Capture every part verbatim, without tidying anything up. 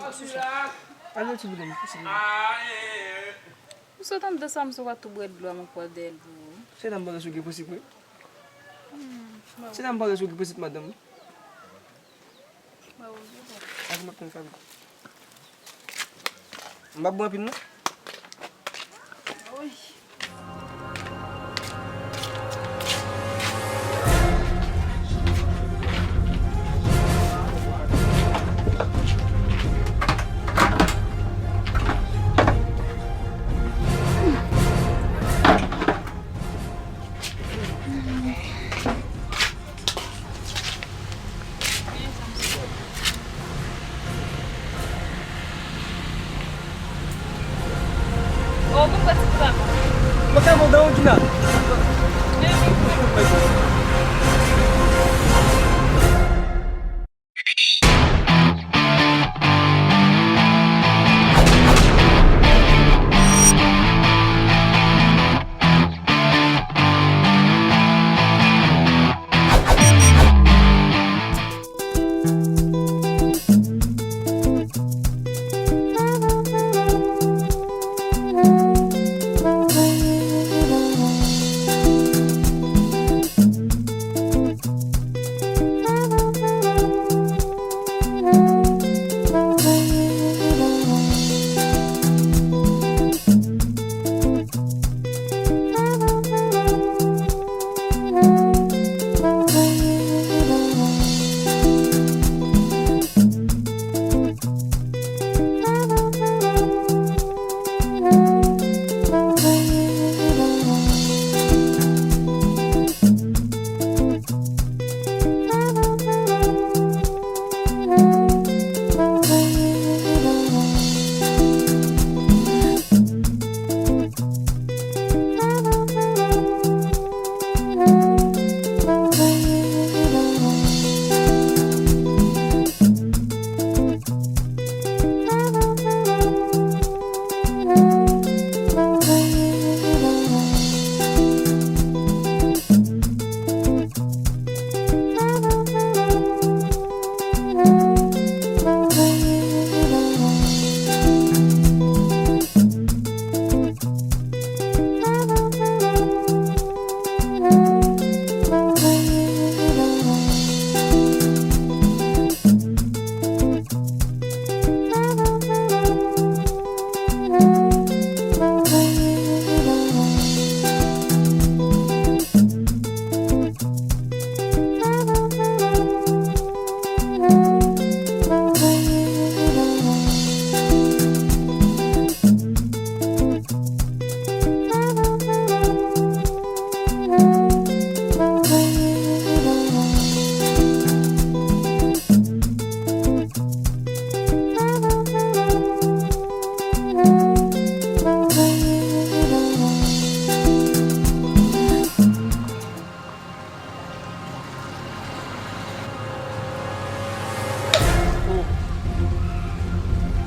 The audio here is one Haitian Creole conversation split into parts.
Al nan ti bouda m, pousip mwen. Ou sot anndan sa, m sot tou bwè dlo a, m pran dèyè l pou ou. Se la m panse si w gen pousip mwen. Se la m panse si w gen pousip madanm. Ak m ap tann Faby. M p ap bwè anpil non. Oh.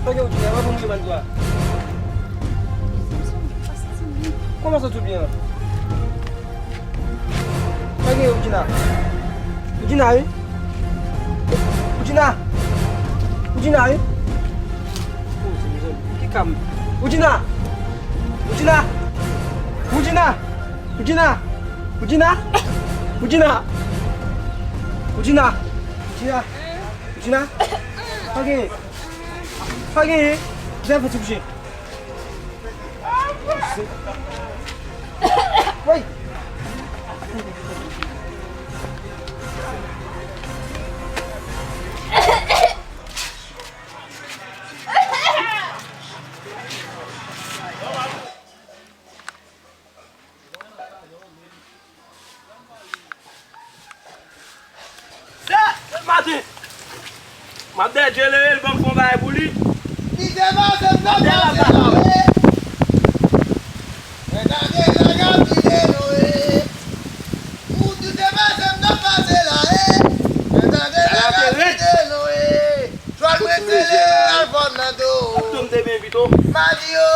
Sa gen Woodjina, pa fè m rive ban dwa. Kòman sa tout byen an? Sa gen Woodjina? Woodjina, wi. Woodjina. Woodjina, wi. Oh, se mizè. Ki kam? Woodjina. Woodjina. Woodjina. Woodjina. Woudjina! Woudjina! Woudjina! Woudjina! Sa genyen? Sa genyen? Zè fè ti bouche. Woy! Sa, se maten. M ap dèyè Djeleyèl, ban m fè yon bagay pou li. Li te pase m nan pase la, wi. Mwen tande lagam ki te lwe. Ou di te pase m nan pase la, wi. Mwen tande lagam ki te lwe. Jwal mwen sele al fò m nan do. Ap tonbe byen vit, o. Mario,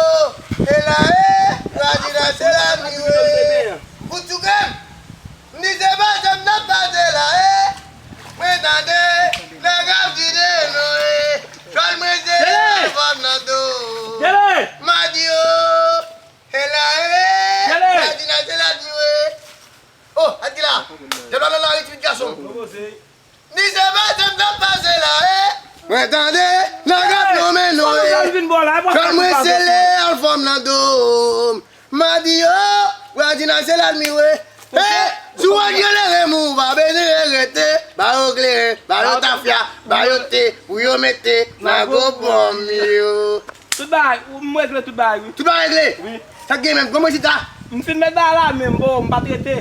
e la, e. Radina, se la, mi, wi. Bout sou kè m. M di se pase m nan pase la, e. Mwen tande, nèg ap di de non, e. Jwal mwen se Ni se pase m t ap pase la, e. Mwen tande, nan gad non men non, e. Chòl mwen sele, al fòm nan do m. M a di yo, w a di nan se lalmi, wi. E, si w wè kleren mou, pa bezwen rete. Ba yo kleren, ba yo tafya, ba yo te, pou yo mete nan gwo bonm yo. Tout bagay, ou, m regle tout bagay, wi. Tout bagay regle? Wi. Sa k gen menm? Kòman chita? M fin met bagay la, men m, bon, m pa t rete.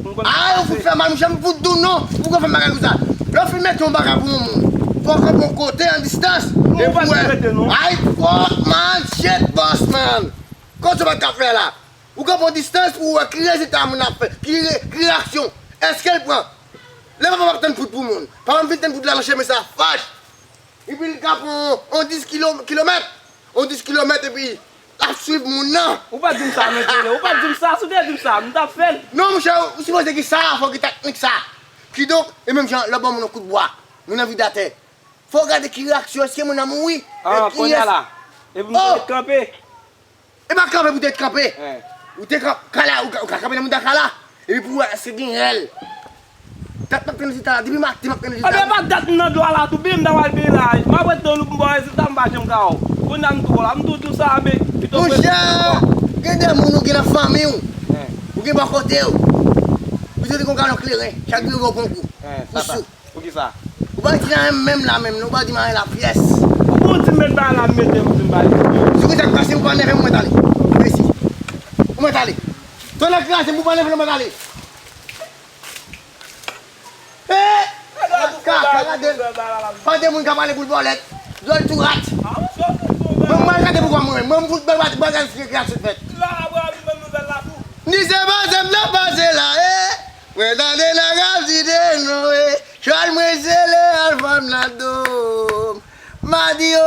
M konn sa k pase. A, ou fout fè mal, monchè, m fout di w non. Ou konn fè bagay konsa. Lè w fin mete yon bagay pou yon moun, fò w kanpe yon kote an distans. Non, ou pa t rete, non. Ay, fuck, man, shit, boss, man. Kòman sa w pa t ka fè la? Ou kanpe yon distans pou w wè ki rezilta moun ap fè, ki re-, ki reyaksyon. Èske l pran? Lè papa m ap tann fout pou moun. Papa m fin tann fout la nan chemen sa, fach. Epi l ka pran yon dis kilo-, kilomèt. Yon dis kilomèt epi l ap swiv moun nan. Ou pa t di m sa, non, Tele. Ou pa t di m sa. Si w te di m sa, m t ap fè l. Non, monchè, ou sipoze gen sa, fò w gen teknik sa. Kidonk, e menm jan, lè w ban moun yon kout bwa, moun nan vide atè. Fò w gade ki reyaksyon, èske moun nan mouri? Ah, e ki kounye a la. Epi m te kanpe. E pa kanpe pou te kanpe. Ou te kanpe, kala, ou ka, ou ka kanpe nan mouda kala. Epi pou wè èske gen rèl. Dat m ap tann rezilta la, depi maten m ap tann rezilta. Ebyen, pa dat m nan dlo a la tou, byen m ta pral byen la. M ap ret nan loup, m ba w rezilta, m pa janm ka wè w. Kounye a m tou la, m tou di w sa, men, pito w rete. Monchè, gen de moun ou gen nan fanmi w, ou gen bò kote w. Ou te gen yon galon kleren, chak jou yo ba w pran kou. Poukisa? Ou pa di anyen menm la menm, non, ou pa di m anyen la pyès. Ou bon di m met bagay la, m mete, ou di m pa di. Si ou konn sa k pase, ou pa nève m, ou mèt ale. Mèsi. Ou mèt ale. Tonnè kraze m, ou pa nève m, ou mèt ale. Eh! Kaka, gade. Pa de moun ka pale boul bòlèt. Djòl tou rat. Mwen, mwen gade pou kò mwen, mwen, m fout bèl bat, bagay ki, ki ap sot fèt. Ni se pase m t ap pase la, eh. Mwen tande nan gaz ide nou, eh. Chwal mwen sele al fanm nan do m. M a di yo,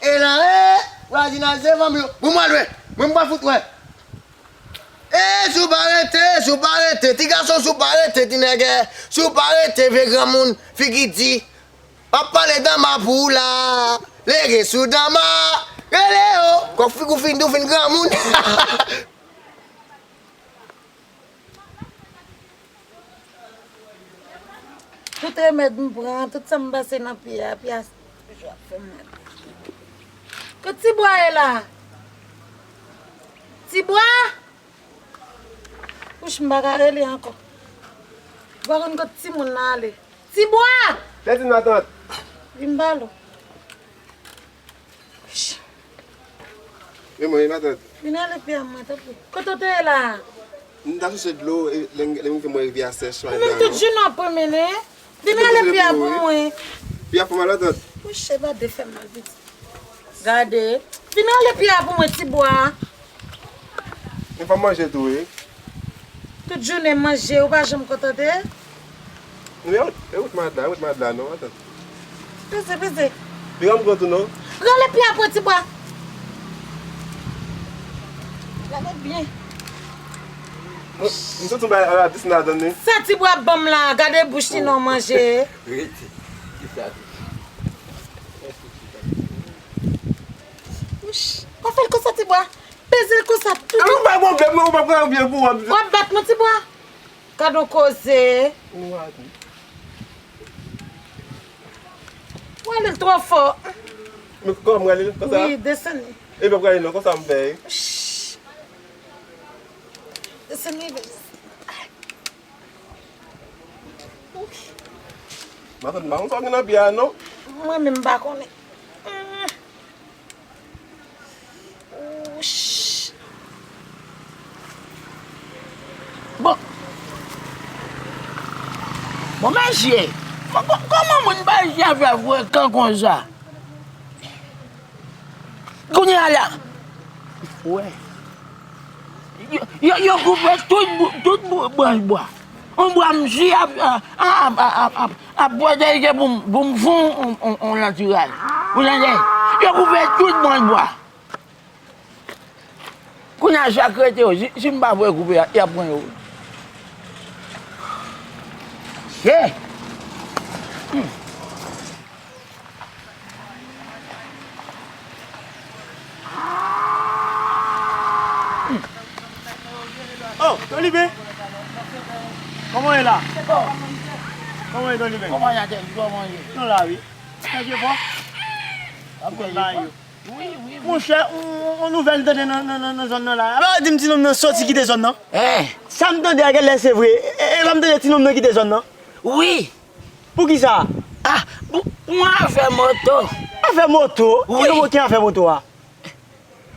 e nan, eh. Vwazinaj se fanm yo. Bon, mwen lwen. Mwen, m pa fout wè. E si w pa rete, si w pa rete, ti gason, si w pa rete, ti nègè, si w pa rete, vye granmoun, figi di, m ap pale dan ma pou w la, lege sou dan ma, rele yo, kòk figi w fin di w fin granmoun. Tout remèd m pran, tout sa m pase nan pye a, pye a toujou ap fè m mal. Kot Tibwa ye la? Tibwa? Wouch, m pa ka rele ankò. M pa konn kot timoun nan ale. Tibwa! Tèt matant. Vin pale w. Men mwen, matant. Vin ale pye a mwen, tanpri. Kote w te ye la? M ta chèche dlo, e, lè m, lè m fè mwen rivyè a sèch. Ou menm tout jounen w ap pwomennen. Vin ale pye a pou mwen. Pye a fè mal, matant. Wouch, e pa de fè mal, pitit. Gade. Vin ale pye a pou mwen, Tibwa. Men fò m manje tou, wi. Tout jounen manje, ou pa janm kontante? Men e wout, e wout malad la, e wout malad la, non, matant. Peze, peze. Piga m gwo tou, non. Rale pye a pou Tibwa. Gade byen. M, m santi yon bagay ala dis ladan li. Sa Tibwa ap ban m la, gade bouch li non manje. Rete. Kisa? Wouch, pa fè l konsa, Tibwa. Peze l konsa, tout. Ou bay pwoblèm, non, ou pa pran byen pou w. W ap bat mwen, Tibwa. Gad on koze. Ou ale l twò fò. Men kòman m rale l konsa? Wi, desann li. E pa prale non, konsa m fè. Desann li. Matant, m pa konn sa w gen nan pye a, non. Mwen menm m pa konnen. Wouch. Bon. Bon, mesye. Kò-, kò-, kòman moun pa jwe avè frekan konsa? Kounye a la. Wè. Yo, yo, yo koupe tout bou-, tout bou-, branch bwa. On bwa m swi ap, ap, ap, ap, ap, ap pwoteje pou m, pou m fon on, on, on natiral. Ou tande? Yo koupe tout branch bwa. Kounye a sa k rete yo, si, si m pa voye koupe a, y ap pran yo. Ye! Hmm. Oh, Tolibe! Kòman w ye la? Kòman w ye, Ton Liben? Kòman y ate? Kòman w ye? Nou la, wi. Chanje fò. Ap chanje fò? Wi, wi, wi. Monchè, on, on, on nouvèl m tande nan, nan, nan, nan zòn nan la. Aba, di m ti nonm nan soti kite zòn nan. Eh. Sa m tande a, genlè se vre. E, e, e pa m tande ti nonm nan kite zòn nan. Wi. Poukisa? Ah, pou, pou yon afè moto. Afè moto? Wi. Ki, ki afè moto a?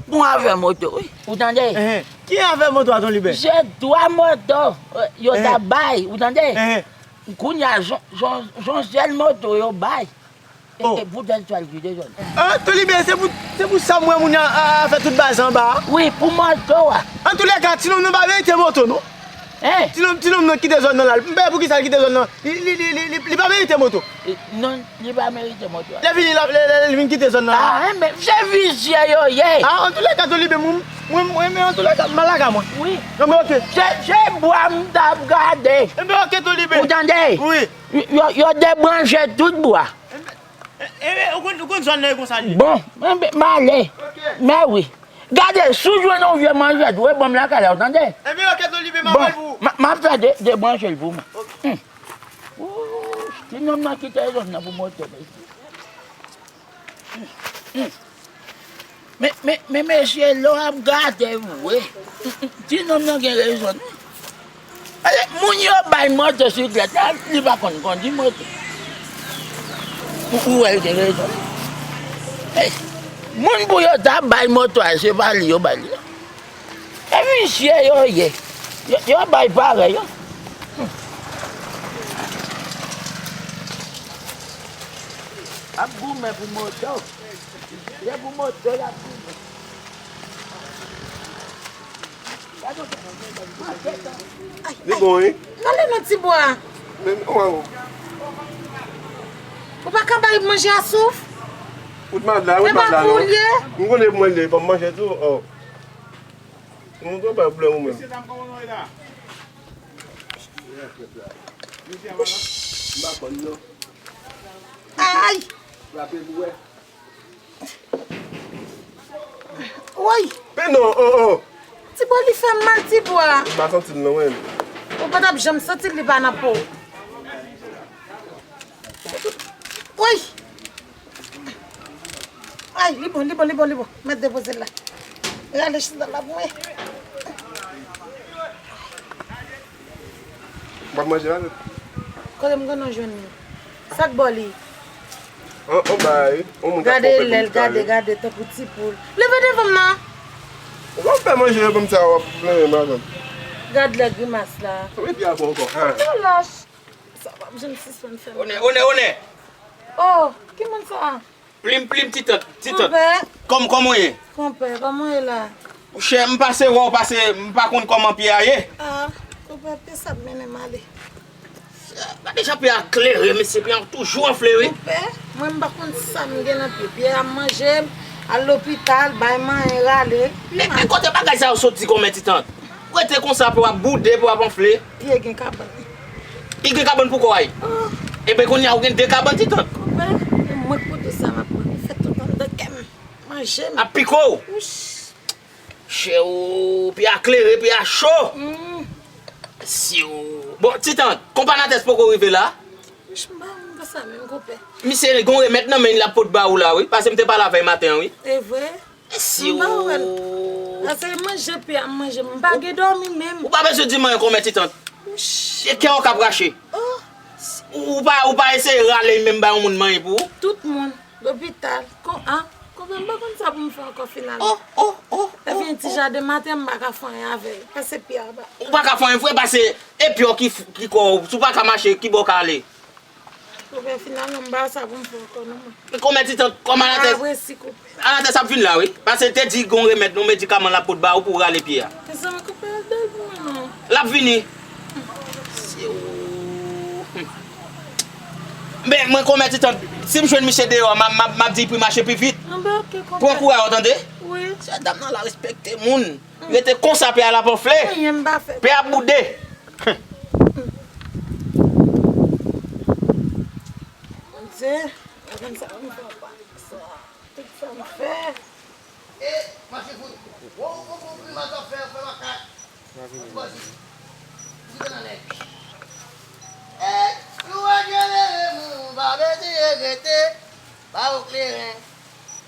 Bon, afè moto, wi. Ou tande? Enhen. Ki afè moto a, Ton Liben? Se twa moto, eh, yo t ap bay, ou tande? Enhen. Kounye a, jon, jon, jon sèl moto yo bay. E, oh, e poutèt sa l kite zòn. Ah, Ton Liben, se pou, se pou sa m wè moun nan, a, a fè tout bagay sa anba a? Wi, pou moto a. Antoulèka, ti nonm nan pa merite moto, non. Hein? Ti nonm, ti nonm nan kite zòn nan la. M pa wè poukisa l kite zòn nan. Li, li, li, li, li, li pa merite moto. E, non, li pa merite moto a. Lè vini, lè, lè, lè, lè l vin kite zòn nan la. Ah, enben, se visye yo ye. Ah, antoulèka, Ton Liben, mwen, mwen, mwen, men antoulèka, m pa lakay mwen. Wi. Non, men oke. Se, se bwa m t ap gade. Enben, oke, Ton Liben. Ou tande? Wi. Yo, yo debranche tout bwa. Enben, enben, ou konn, ou konn zòn nan e konsa l ye. Bon, enben, m ale. Oke. Men wi. Gade, si w jwenn yon vye manchèt, ou e ban m lakay la, ou tande? Enben, oke, Ton Liben, m ap voye l pou ou. Bon, m a, m ap fè de, debranche l pou mwen. Oke. Hmm. Wouch, ti nonm nan kite zòn nan pou moto, mesye. Hmm, hmm. Men, men, men mesye, lè w ap gate vre. Hmm, hmm. Ti nonm nan gen rezon. Alè, moun yo bay motosiklèt la, li pa konn kondui moto. Ou, ou wè l gen rezon. Ey, moun pou yo ta bay moto a, se pa li yo bay li, non. E visye yo ye. Yo, yo bay parèy, yo. Hmm. Ap goumen pou moto. Se pou moto y ap goumen. Li bon, wi. N ale nan ti bwa. Men, oh. Ou pa ka bay manje a souf? Ou t malad la, ou t malad la, non. M konnen pou mwen li, fò m manje tou, oh. Ou t bay pwoblèm ou menm. M pa konn, non. Ay! Frape pou wè. Woy! Men non, oh, oh. Ti bwa li fè m mal, ti bwa. M pa santi l non, mwen. Ou pa t ap janm santi l, li pa nan po. Woy! Ay, li bon, li bon, li bon, li bon. Mèt depoze l la. Rale chita la pou mwen. W ap manje la, tèt? Kote m konnen w jwenn li? Sa k ba w li? An, on bagay, on moun k ap ponpe pou l. Gade, gade, gade, tankou ti poul. Leve devan m nan! Ou p ap fè manje yo pou m sa, w ap plenyen madanm. Gad lè grimas la. Konbyen pye a fè ankò? An. Sa lach. Sa p ap janm sispann fè m mal. Onè, onè, onè! Oh, ki moun sa? Plim, plim, ti tant, ti tant. Konpè. Kòm, kòman w ye? Konpè, kòman w ye la? Monchè, m pase wè w pase, m pa konn kòman pye a ye. Ah, konpè, pye sa ap mennen m ale. Gade jan pye a klere, mesye, pye a toujou anfle, wi. Konpè, mwen m pa konn sa m gen nan pye. Pye a manje m, al lopital, bay manyen, rale. E, e kote bagay sa yo soti konmè, ti tant? Rete konsa pou w ap boude, pou w ap anfle. Pye gen kabann. Li gen kabann pou kò a li. Oh. Ebyen, kounye a ou gen de kabann, ti tant. Konpè, e mwen k pote sa m ap pran. Li fè tout anndan kè m. Manje m. Ap pike w. Wouch. Chè ou, pye a klere, pye a cho. Mm. Si ou. Bon, ti tant, konpè Natès poko rive la. Wouch, m pa konn sa menm, konpè. Misye gen yon remèd nan men l ap pot ba ou la, wi. Paske m te pale avè l maten an, wi. E vre? Si ou. M pa wè l. Paske manje pye a m manje, m pa gen dòmi menm. Ou pa bezwen di m anyen konmè, ti tant. E kè w k ap rache. Oh. Ou, ou pa, ou pa eseye rale menm ba yon moun manyen pou ou? Tout moun, lopital, kon, an, konpè m pa konn sa pou m fè ankò finalman. Oh, oh, oh. Epi yon ti jaden maten, m pa ka fè anyen avè l. Paske pye a ba. Ou pa ka fè anyen vre, paske e pye w ki, ki kò w, si w pa ka mache, ki bò w ka ale? Konpè, finalman, m pa sa pou m fè ankò non, mwen. Konbyen ti tan, kòman nan tèt? Apre si konpè. Anatès ap vin la, wi. Paske l te di gon remèd, yon medikaman l ap pot ba ou pou w rale pye a. Mezanmi, konpè, al bèl pou mwen, non. L ap vini. Se ou. Men, mwen konbyen ti tan, si m jwenn misye deyò, m ap, m ap, m ap di l pou l mache pi vit. Anben, oke, konpè. Pran kouraj, ou tande? Wi. Se dam nan la respekte moun. Rete konsa, pye a l ap anfle. Anyen m pa fè. Pye a ap boude. Bondye, mwen konn sa m fè pa sa. Tout sa m fè. E, mache fout. Wo, wo, wo, grimas w ap fè, w fè makak. Ou vini. Ou vini nan nèg. E, nou wè Pa bezwen regrete, ba yo kleren.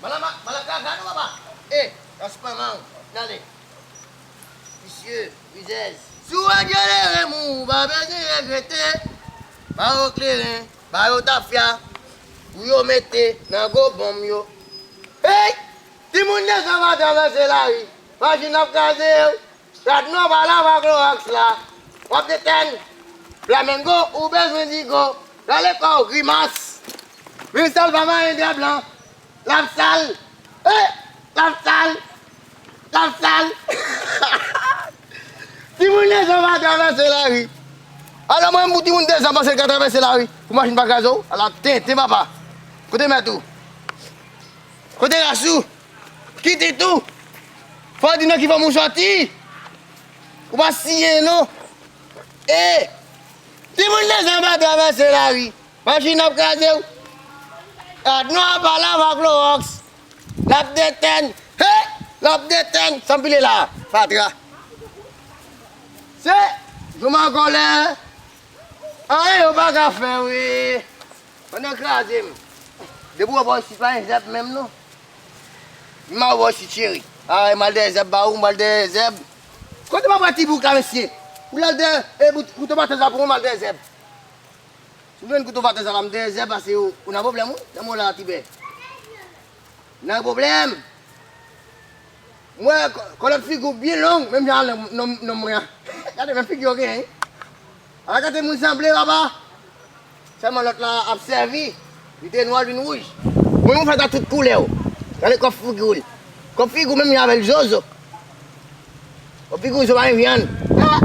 Malama, malaka, gade papa. E, gaspanman, n ale. Visye, rizèz. Si w wè dyelere mou, pa bezwen regrete. Ba yo kleren, ba yo tafya. Pou yo mete nan gwo bonm yo. Hey! Timoun desann pa travèse lari. Machin ap kraze yo. Rad nwa pa lave ak klowòks la. W ap detèn. Flamengo, ou bezwen digo. Rale kò w, grimas. Menm sal pa mayen dra blan. L ap sal. Eh! L ap sal. L ap sal. Timoun desann pa travèse lari. Alò mwen, pou timoun desann panse l ka travèse lari. Pou machin pa kraze w. Ala tenten, papa. Kote mèt ou? Kote ras ou? Kite tou. Fò w di nan ki fòm ou sòti. Ou pa siyen non. E, timoun desann pa travèse lari. Machin ap kraze w. Rad nwa pa lave ak klowòks. L ap detèn. He! L ap detèn. San pile la. Fatra. Se, jou m an kòlè. Anyen yo pa ka fè wi. Pandan kraze m. Depi w wè bò isit pa gen zèb menm non. M a wè isit cheri. Ay, m al dèyè zèb ba ou, m al dèyè zèb. Kote m ap wè ti bouk la mesye? Ou l al dèyè, e bout, kouto batèz la pou mwen, m al dèyè zèb. Si m jwenn kouto batèz la, m dèyè zèb, pase ou, ou nan pwoblèm wi, nan mo la tibè. Nan pwoblèm. M wè kò-, kòlòt figi w byen long, menm jan ak nonm, nonm mwen an. Gade menm figi yo genyen. Ala gade moun sanble, papa. Sèlman lòt la ap sèvi. Li te nwa, l vin wouj. Mwen, mwen fèt a tout koulè. Gade kòb figi w. Kòb figi w menm jan avè l zozo. Kòb figi w zo pa gen vyann. Ah!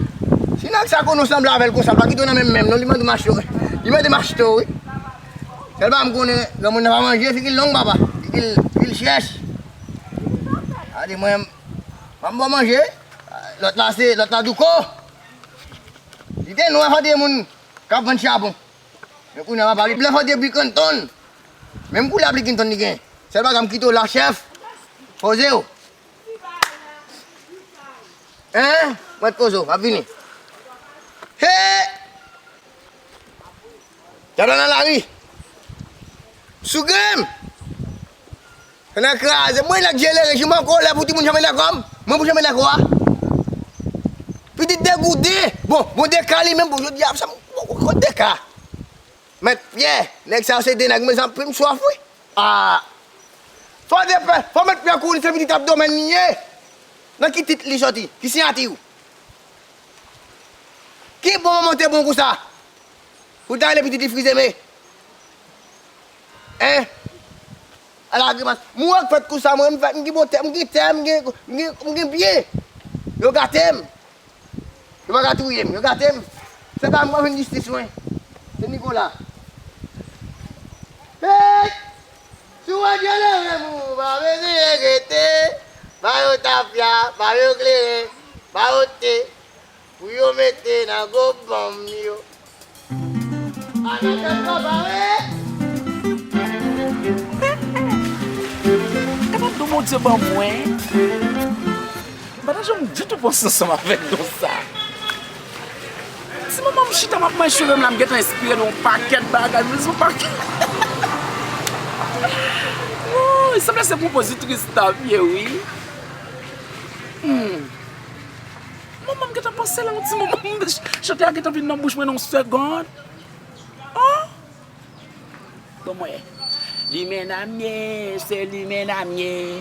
Si nèg sa konnen w sanble avè l konsa, l pa kite w nan menm menm non, li mande w mache wi. Li mande mache tou wi. Sèlman m konnen granmoun nan pa manje, figi l long papa. Figi l, figi l chèch. Gade mwen, m ap ba w manje. Lòt la se, lòt la douko. Li te nwa fò de moun k ap vann chabon. Men kounye a papa li blan fò de Bickenton. Menm koulè Bickenton li gen. Sèl bagay m kite w la chèf. Poze w. Hein? Mwen poze w, m ap vini. He! Gade nan lari. Sou grenn. Nan kraze. Mwen nèg jelere, si m an kòlè pou timoun janbe nan kò m, mwen pou janbe nan kò a. Pitit degoute. Bon, bon deka li menm, bon, jodi a, sa m, bon, bon, deka. Mèt Pyè, nèg sa yo se de nèg, mezanmi, m swaf, wi. Ah. Fò de pè, fò mèt Pyè kouri, se pitit abdomèn li ye. Nan ki tit li sòti? Ki siyati w? Ki bon manman te bon konsa? Pou ta rele pitit li frize me. Hein? Ala grimas. Mwen k fèt konsa, mwen, m fèt, m gen bon tè, m gen tè, m gen, m gen, m gen byen. Yo gate m. Yo pa ka touye m, yo gate m. Se pa mwen jwenn jistis mwen. Se Nicolas. Hey! Si w wè dyelere mou, pa bezwen regrete. Ba yo tafya, ba yo kleren, ba yo te. Pou yo mete nan gwo bonm yo. Anatèl papa wi. Gade don Bondye ban mwen. M pa t janm ditou panse ansanm avèk don sa. Ti moman m chita m ap manje cheve m la, m gentan enspire de yon pakèt bagay, m di yon pakèt. Woy, sanble se konpozitris t ap ye wi. Hmm. Manman m gentan panse la yon ti moman, chante a gentan vin nan bouch mwen nan yon segond. Oh! Bon mwen. Limena m ye, se limena m ye.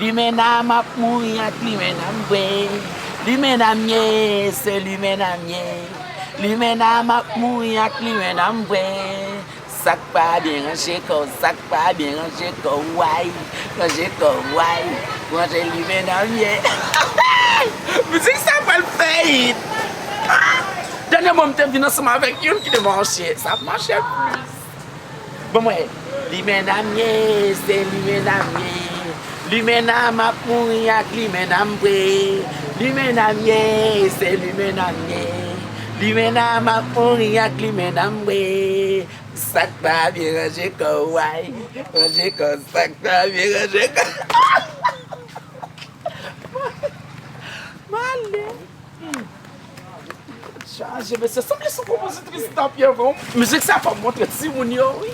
Limena m ap mouri ak limena m vre. Limena m ye, se limena m ye. Limena m ap mouri ak limena m vre. Sa k pa byen ranje kò w, sa k pa byen ranje kò w, way. Ranje kò w, way. Ranje limena m ye. Mizik sa pral fè hit. Dènye mwa m te vin ansanm avèk youn ki te mache. Sa ap mache plis. Bon mwen, limena m ye, se limena m ye. Limena m ap mouri ak limena m vre. Limena m ye, se limena m ye. Limena m ap mouri ak limena m vre. Sa k pa byen ranje kò w, way. Ranje kò w, sa k pa byen ranje kò w. Male. Chaje, mesye, sanble se yon konpozitris t ap ye vre. Mizik sa fò m montre timoun yo, wi.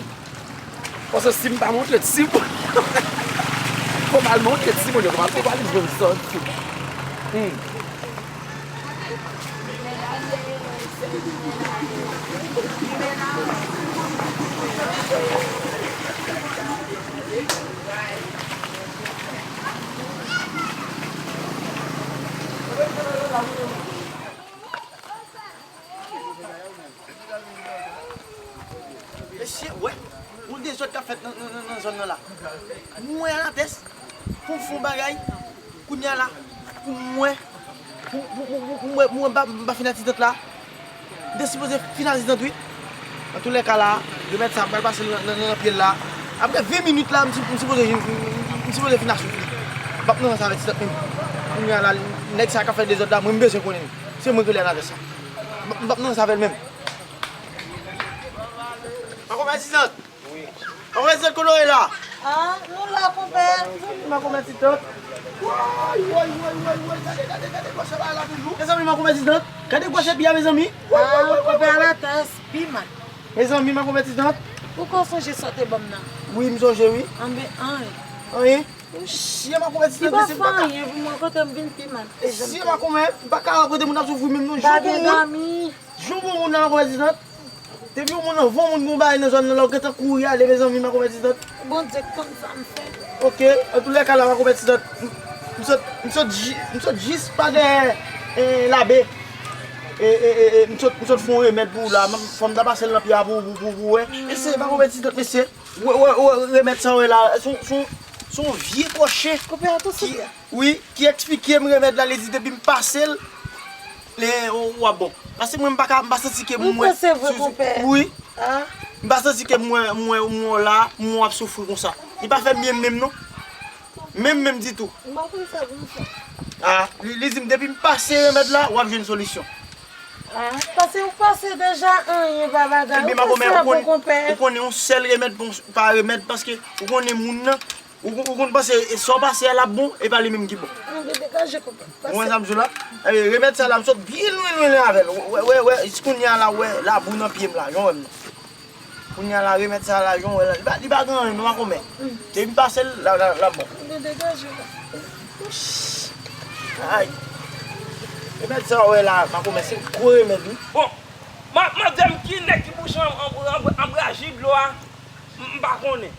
Paske si m pa montre ti moun, fò m al montre ti moun yo kòman pou pale jwenn sòti. Hmm. Mesye, wè, yon dezòd k ap fèt nan, nan, nan, nan zòn nan la. Mwen Anatès, pou m fè yon bagay, kounye a la, pou mwen, pou, pou, pou, pou, pou mwen, pou mwen, m pa, m pa fin atidan la. M te sipoze fin atidan, wi. Antoulèka la, remèd sa, m pral pase nan, nan, nan pye l la. Apre ven minit la, m si-, m sipoze, m, m, m sipoze fin asoufle. M p ap nan sa avèk ti tante menm. Kounye a la, nèg sa k ap fè dezòd la, mwen m bezwen konnen. Se mwen k rele Anatès sa. M p ap, m p ap nan sa avè l menm. Makomè ti tante. Wi. Makomè ti tante, kote w ye la? Ah, nou la, konpè. Mezanmi, makomè ti tante. Woy, woy, woy, woy, woy. Gade, gade, gade gwosè bagay la toujou. Mezanmi, makomè ti tante. Gade gwosè pi a, mezanmi. Woy, woy, woy, woy, woy. Ah, konpè Anatès, pi mal. Mezanmi, makomè ti tante. Ou ko sonje sa w te ban m nan? Wi, m sonje, wi. Anben, anyen. Anyen? Ou chyen, makomè ti tante, mesye, m pa ka. Li pa fè anyen pou mwen, kote m vin pi mal. Mesye, makomè, m pa ka wè kote moun ap soufri menm non. Pa gen dòmi. Jan w bon moun nan, makomè ti tante. Depi yon moun nan, yon moun gon bagay nan zòn nan la, ou gentan kouri ale, mezanmi, makomè ti tante. Bondye k konn sa m fè. Ok, antoulèka la, makomè ti tante, m, m sot, m sot ji-, m sot jis pa dèyè, eh, labe. E, e, e, e, m sot, m sot fè yon remèd pou ou la. M, fò m ta pase l nan pye a pou, pou, pou, pou wè. Mesye, makomè ti tante, mesye. Wè, wè, wè, remèd sa w wè la, se yon, se yon, se yon vye kòche. Koupe an tou ki, souple. Wi, ki eksplike m remèd la, li di depi m pase l, le, w, w ap bon. Paske mwen, m pa ka, m pa santi ke m wè. Ou panse vre, si, si, konpè? Wi. Ah. M pa santi ke m wè, m wè, m wè w la, m wè w ap soufri konsa. Li pa fè m byen menm, non. Menm, menm ditou. M pa konn sa pou m fè. Ah, li, li di m depi m pase remèd la, w ap jwenn solisyon. Ah, paske ou pase deja anyen pa bagay. Ebyen, ou makomè, panse ou a bon, konpè. Ou konnen yon sèl remèd pa remèd, paske ou konnen moun nan, ou, ou konn panse, e sa w pase a l ap bon, e pa li menm ki bon. Anben, degaje, konpè. Ou konprann sa m di w la? Ebyen, remèd sa la, m sot byen lwen, lwen, lwen avè l. Wè, wè, wè, jis kounye a la, wè, labou nan pye m la, jan w wè m nan. Kounye a la, remèd sa la, jan w wè la, li pa, li pa gen anyen, non, makomè. Depi m pase l, la, la, la, bon. Anben, degaje la. Ay. Remèd sa w wè la, makomè, se gwo remèd, wi. Bon, ma-, mande m ki nèg ki bouche an, an, an, anbraj dlo a, m, m pa konnen.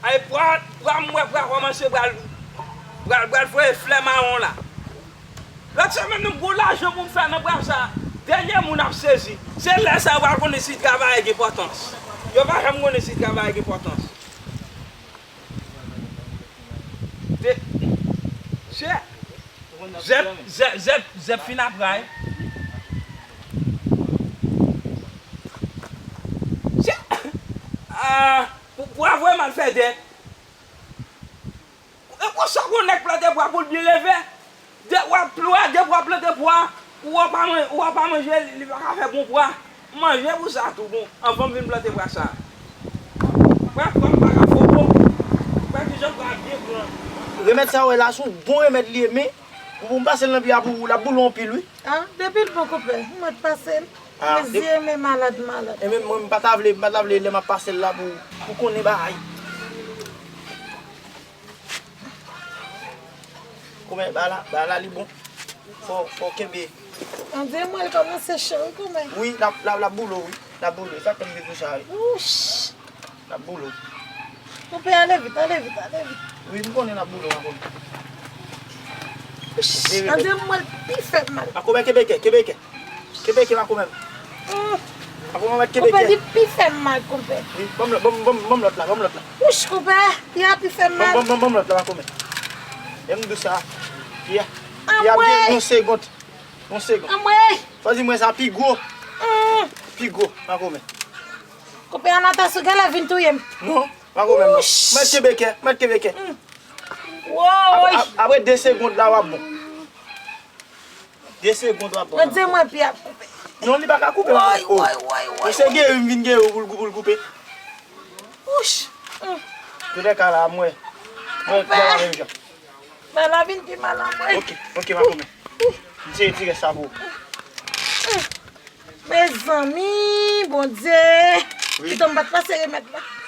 Ay, pwa, pwa, m wè pwa kòmanse pral, pral, pral voye flè mawon la. Lòt semèn, nou gon lajan pou m fè nan pwa sa. Dènye moun ap sezi. Se lè sa yo pral konnen si travay gen enpòtans. Yo pa janm konnen si travay gen enpòtans. Te, chè. Zèb, zèb, zèb, zèb fin ap ray. Chè. Ah, pou, pou avwe mal fè dèt. E konsa pou nèg plante pwa pou l byen leve. De, w ap pl-, w ap, depi w ap plante pwa, ou wè w pa man-, ou wè w pa manje, li, li pa ka fè bon pwa. Manje pou sa tou bon, anvan m vin plante pwa sa. Pwa, pwa m pa ka fè bon. Pwa kijan pwa byen gran. Remèd sa w wè la, se yon bon remèd li ye, men pou, pou m pase l nan pye a pou ou, l ap boule w anpil, wi. Ah, depi l bon, konpè, m mèt pase l. Ah, men zye m malad, malad. E men mwen, m pa ta vle, m pa ta vle lè m ap pase l la pou, pou konnen bagay. Kòmè, ba la, ba la li bon. Fò, fò kenbe. Ann di mwen, l kòmanse cho, wi, kòmè. Wi, l ap, l ap, l ap boule w, wi. L ap boule w. Sa k fè m di konsa, wi. Wouch! L ap boule w. Kòmè, ale vit, ale vit, ale vit. Wi, m konnen l ap boule w, makomè. Wouch! Ann di mwen, l pi fè m mal. Makomè, kenbe kè, kenbe kè. Kenbe kè, makomè. Mm. Makomè, mèt kenbe kè. Konpè, li pi fè m mal, konpè. Wi, ban m lòt, ban m, ban m, ban m lòt la, ban m lòt la. Wouch, konpè, pye a pi fè m mal. Ban m, ban m, ban m lòt la, makomè. Lè m di w sa, pye a, pye a byen yon segond. Yon segond. Anmwey! Fò di mwen sa pi gwo. Mm. Pi gwo, makomè. Konpè, Anatès, ou genlè vin touye m. Non, makomè, non. Wouch! Mèt kenbe kè, mèt kenbe kè. Mm. Woy! Ap-, ap-, apre de segond la, w ap bon. De segond w ap bon. Mwen di mwen pye ap koupe. Non, li pa ka koupe, makomè. Woy, woy, woy, woy. Ou se geri m vin geri w pou l, pou l koupe. Wouch. Mm. Toulèka la, mwen. Mwen, mwen la menm jan. Bagay la vin pi mal anmwey. Ok, ok, makomè. M se retire sa pou ou. Mm. Mezanmi, Bondye. Wi. Pito m pa t pase remèd la.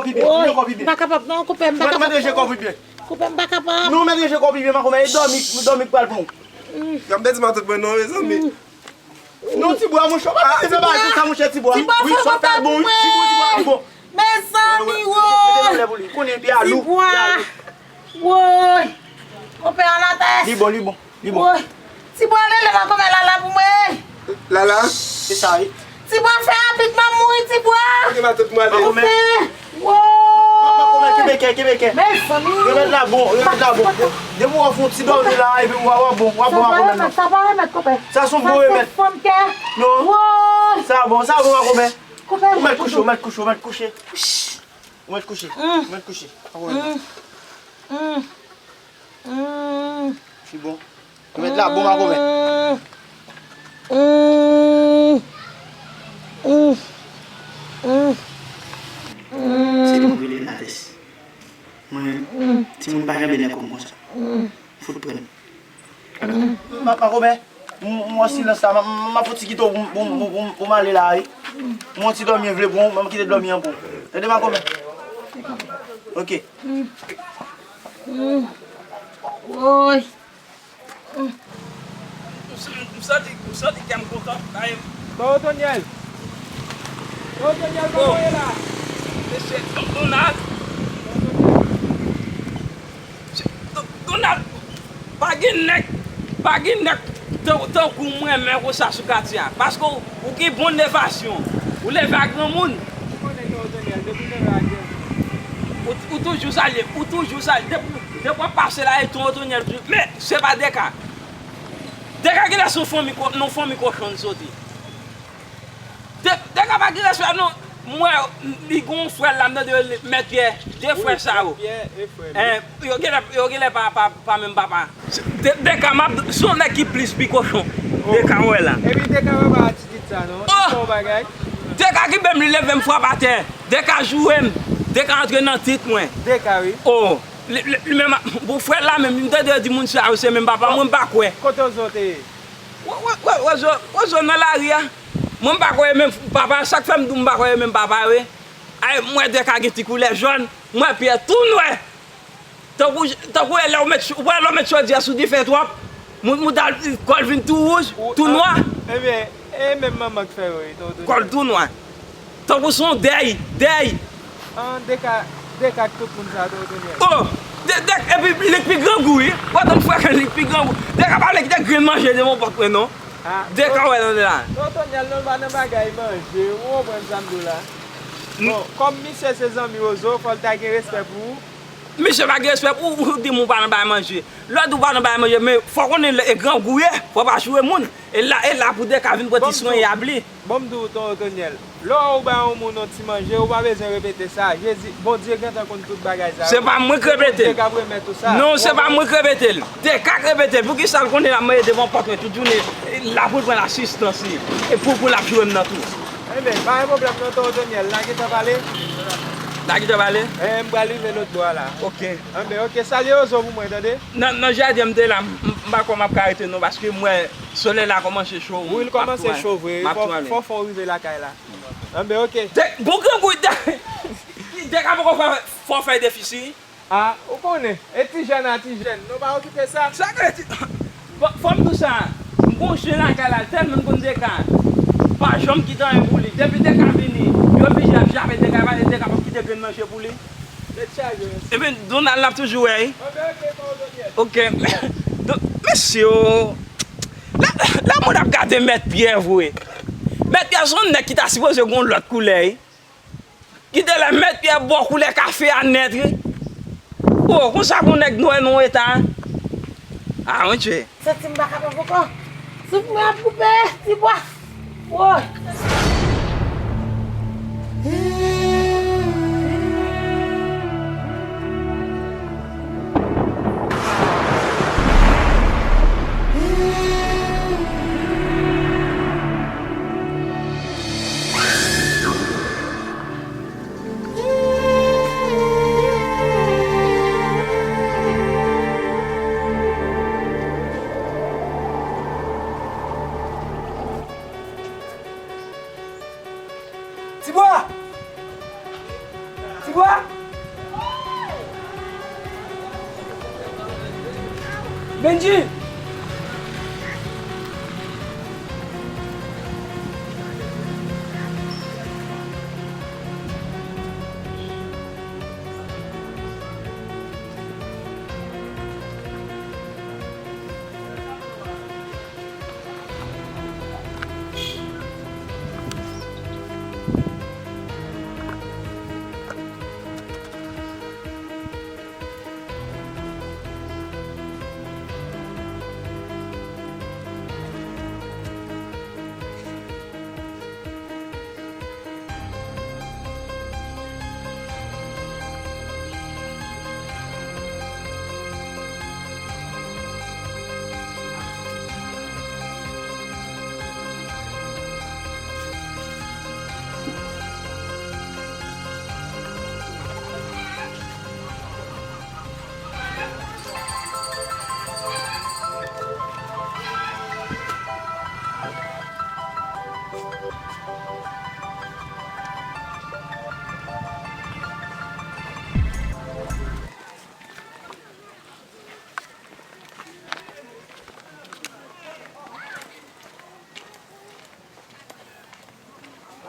kò pi byen, ouvri kò pi byen. M pa kapab non, koupe, m pa kapab. Mèt ranje kò pi byen. Koupe, m pa kapab. Non, mèt ranje kò pi byen, makomè, e dòmi, dòmi k pral pran w. Kòm te di matant mwen non, mezanmi. Non, Tibwa, monchè, w pa bezwen bagay konsa, monchè, Tibwa. Tibwa, wi, sa w fè bon, wi, Tibwa, Tibwa, bon. Mezanmi, woy! Mete nan lè pou li. Konnen pye a lou, pye a lou. Woy! Konpè a la tès. Li bon, li bon, li bon. Woy! Tibwa, rele makomè Lala pou mwen. Lala? Se sa, wi. Tibwa, fè rapid, m ap mouri, Tibwa. Ok, matant mwen ale. Makomè. Woy! Makomè, kenbe kè, kenbe kè. Mezanmi. Remèd la bon, remèd la bon. Depi w ap fè yon ti dòmi la, epi w ap bon, w ap bon, makomè, non. Sa pa remèd, konpè. Sa se yon bon remèd. Sa se fanm kè. Non. Woy! Sa bon, sa bon, makomè. Ou mèt kouche, ou mèt kouche, ou mèt kouche. Ou mèt kouche, ou mèt kouche. Pa pwoblèm. Fi bon. Ou mèt la bon, makomè. Se li m rele Natès. Mwen menm, timoun pa janbe nèg kòm konsa. Fout pran. Ma, makomè, m, m wè silans la, m, m ap fouti kite w pou, pou, pou, pou, pou m ale la, wi. M wè yon ti dòmi m vle pran, m ap kite dòmi an pou w. Tande, makomè? Ok. Woy. M, m santi, m santi kè m kontan, dayè. Bon, Otonyèl. Bon, Otonyèl, kòman w ye la? Mesye, Donald. Donald, pa gen nèg, pa gen nèg tan, tankou mwen menm konsa sou katye a. Paske w, ou gen bon levasyon. Ou leve a granmoun. Ou konnen Ton Otonyèl, depi w leve a granmoun. Ou, ou toujou salye, ou toujou salye. Depi, depi w ap pase la, e Ton Otonyèl toujou. Men, se pa Deka. Deka genlè se yon fanmi ko-, nan fanmi kochon l soti. De, Deka pa gen respè non. M wè li gen yon frè l la, m tande yo rele Mèt Pyè. De frè sa yo. Mèt Pyè e frè l. Yo genlè, yo genlè pa, pa, pa menm papa. De, Deka, m ap, se yon nèg ki plis pi kochon. Deka wè la. Epi Deka wè pa atitid sa non. Li fè yon bagay. Deka ki bèm li leve m frape atè. Deka joure m. Deka antre nan tèt mwen. Deka wi. Oh. Li, li, li menm, pou frè l la menm, m tande yo di moun sa yo se menm papa, mwen m pa kwè. Kote Ozo te ye? Wè, wè, wè, Ozo, Ozo nan lari a. Mwen m pa kwè e menm papa, sa k fè m di w m pa kwè e menm papa yo ye. Ay, m wè Deka gen ti koulè jòn, m wè Pyè tou nwè. Tankou, tankou e lè w met, ou wè lè w met chodyè sou dife twòp, moun, moun ta, kò l vin tou wouj, tou nwa. Ebyen, e menm manman k fè yo ye, Ton Otonyèl. Kò l tou nwa. Tankou se yon dèy, dèy. An, Deka, Deka ak tout moun sa a, Ton Otonyèl. Oh! De, de, epi li k pi grangou, wi. W ap tann frè Ken li k pi grangou. Deka pa vle kite grenn manje devan pòt mwen, non. Deka wè nan la. Ton Otonyèl, non, l pa nan bagay manje, ou konprann sa m di w la. Bon, kòm misye se zanmi Ozo, fò l ta gen respè pou ou. Misye pa gen respè pou ou, ou di m ou pa nan bagay manje. Lè w di w pa nan bagay manje, men fò w konnen lè e grangou ye, fò w pa joure moun. E la, e la pou Deka vin pran ti swen y ap li. Bon, m di w, Ton Otonyèl, lè w wè ou bay yon moun yon ti manje, ou pa bezwen repete sa. Jezi, Bondye gentan konn tout bagay sa yo. Se pa mwen k repete l. Bondye k ap remèt ou sa. Non, se pa mwen k repete l. Deka k repete l. Poukisa l konnen l ap manje devan pòt mwen tout jounen, e la pou l pran asistans li. E pou, pou l ap joure m nan tou. Ebyen, pa gen pwoblèm non, Ton Otonyèl, n a gentan pale. Sa ki te pale? Eh, m pral rive lòt bò a la. Ok. Anben, ok, salye Ozo pou mwen, tande? Nan, nan jaden m te la, m, m pa kwè m ap ka rete non, paske m wè solèy la kòmanse cho. Wi, l kòmanse cho vre. Fò, fò, fò w rive lakay la. Anben, ok. Bon grangou, de, de ka poko fè, fò fè defisi. Ah, ou konnen, e ti jèn a ti jèn, nou pa okipe sa. Sa k rete? Fò, fò m di w sa, m gon chen lakay la, tèlman m konn Deka pa janm kite anyen pou li. Depi Deka vini, yo oblije ap jape Deka, pale Deka p ap kite grenn manje pou li. Tèt chaje, mesye. Ebyen, Donald l ap toujou wè, wi. Ok, ok, pa w jodi. Ok. Don, mesye, o, la, la moun ap gade Mèt Pyè vre. Mèt Pyè se yon nèg ki ta sipoze gon lòt koulè, wi. Kite lè Mèt Pyè ba w koulè kafe a nèt, wi. O, konsa pou nèg nwè nan eta. Ah, mon Dieu. Santi m pa kapab ankò. Souf mwen ap koupe, Tibwa. Woy. Tibwa! Tibwa! Bendji!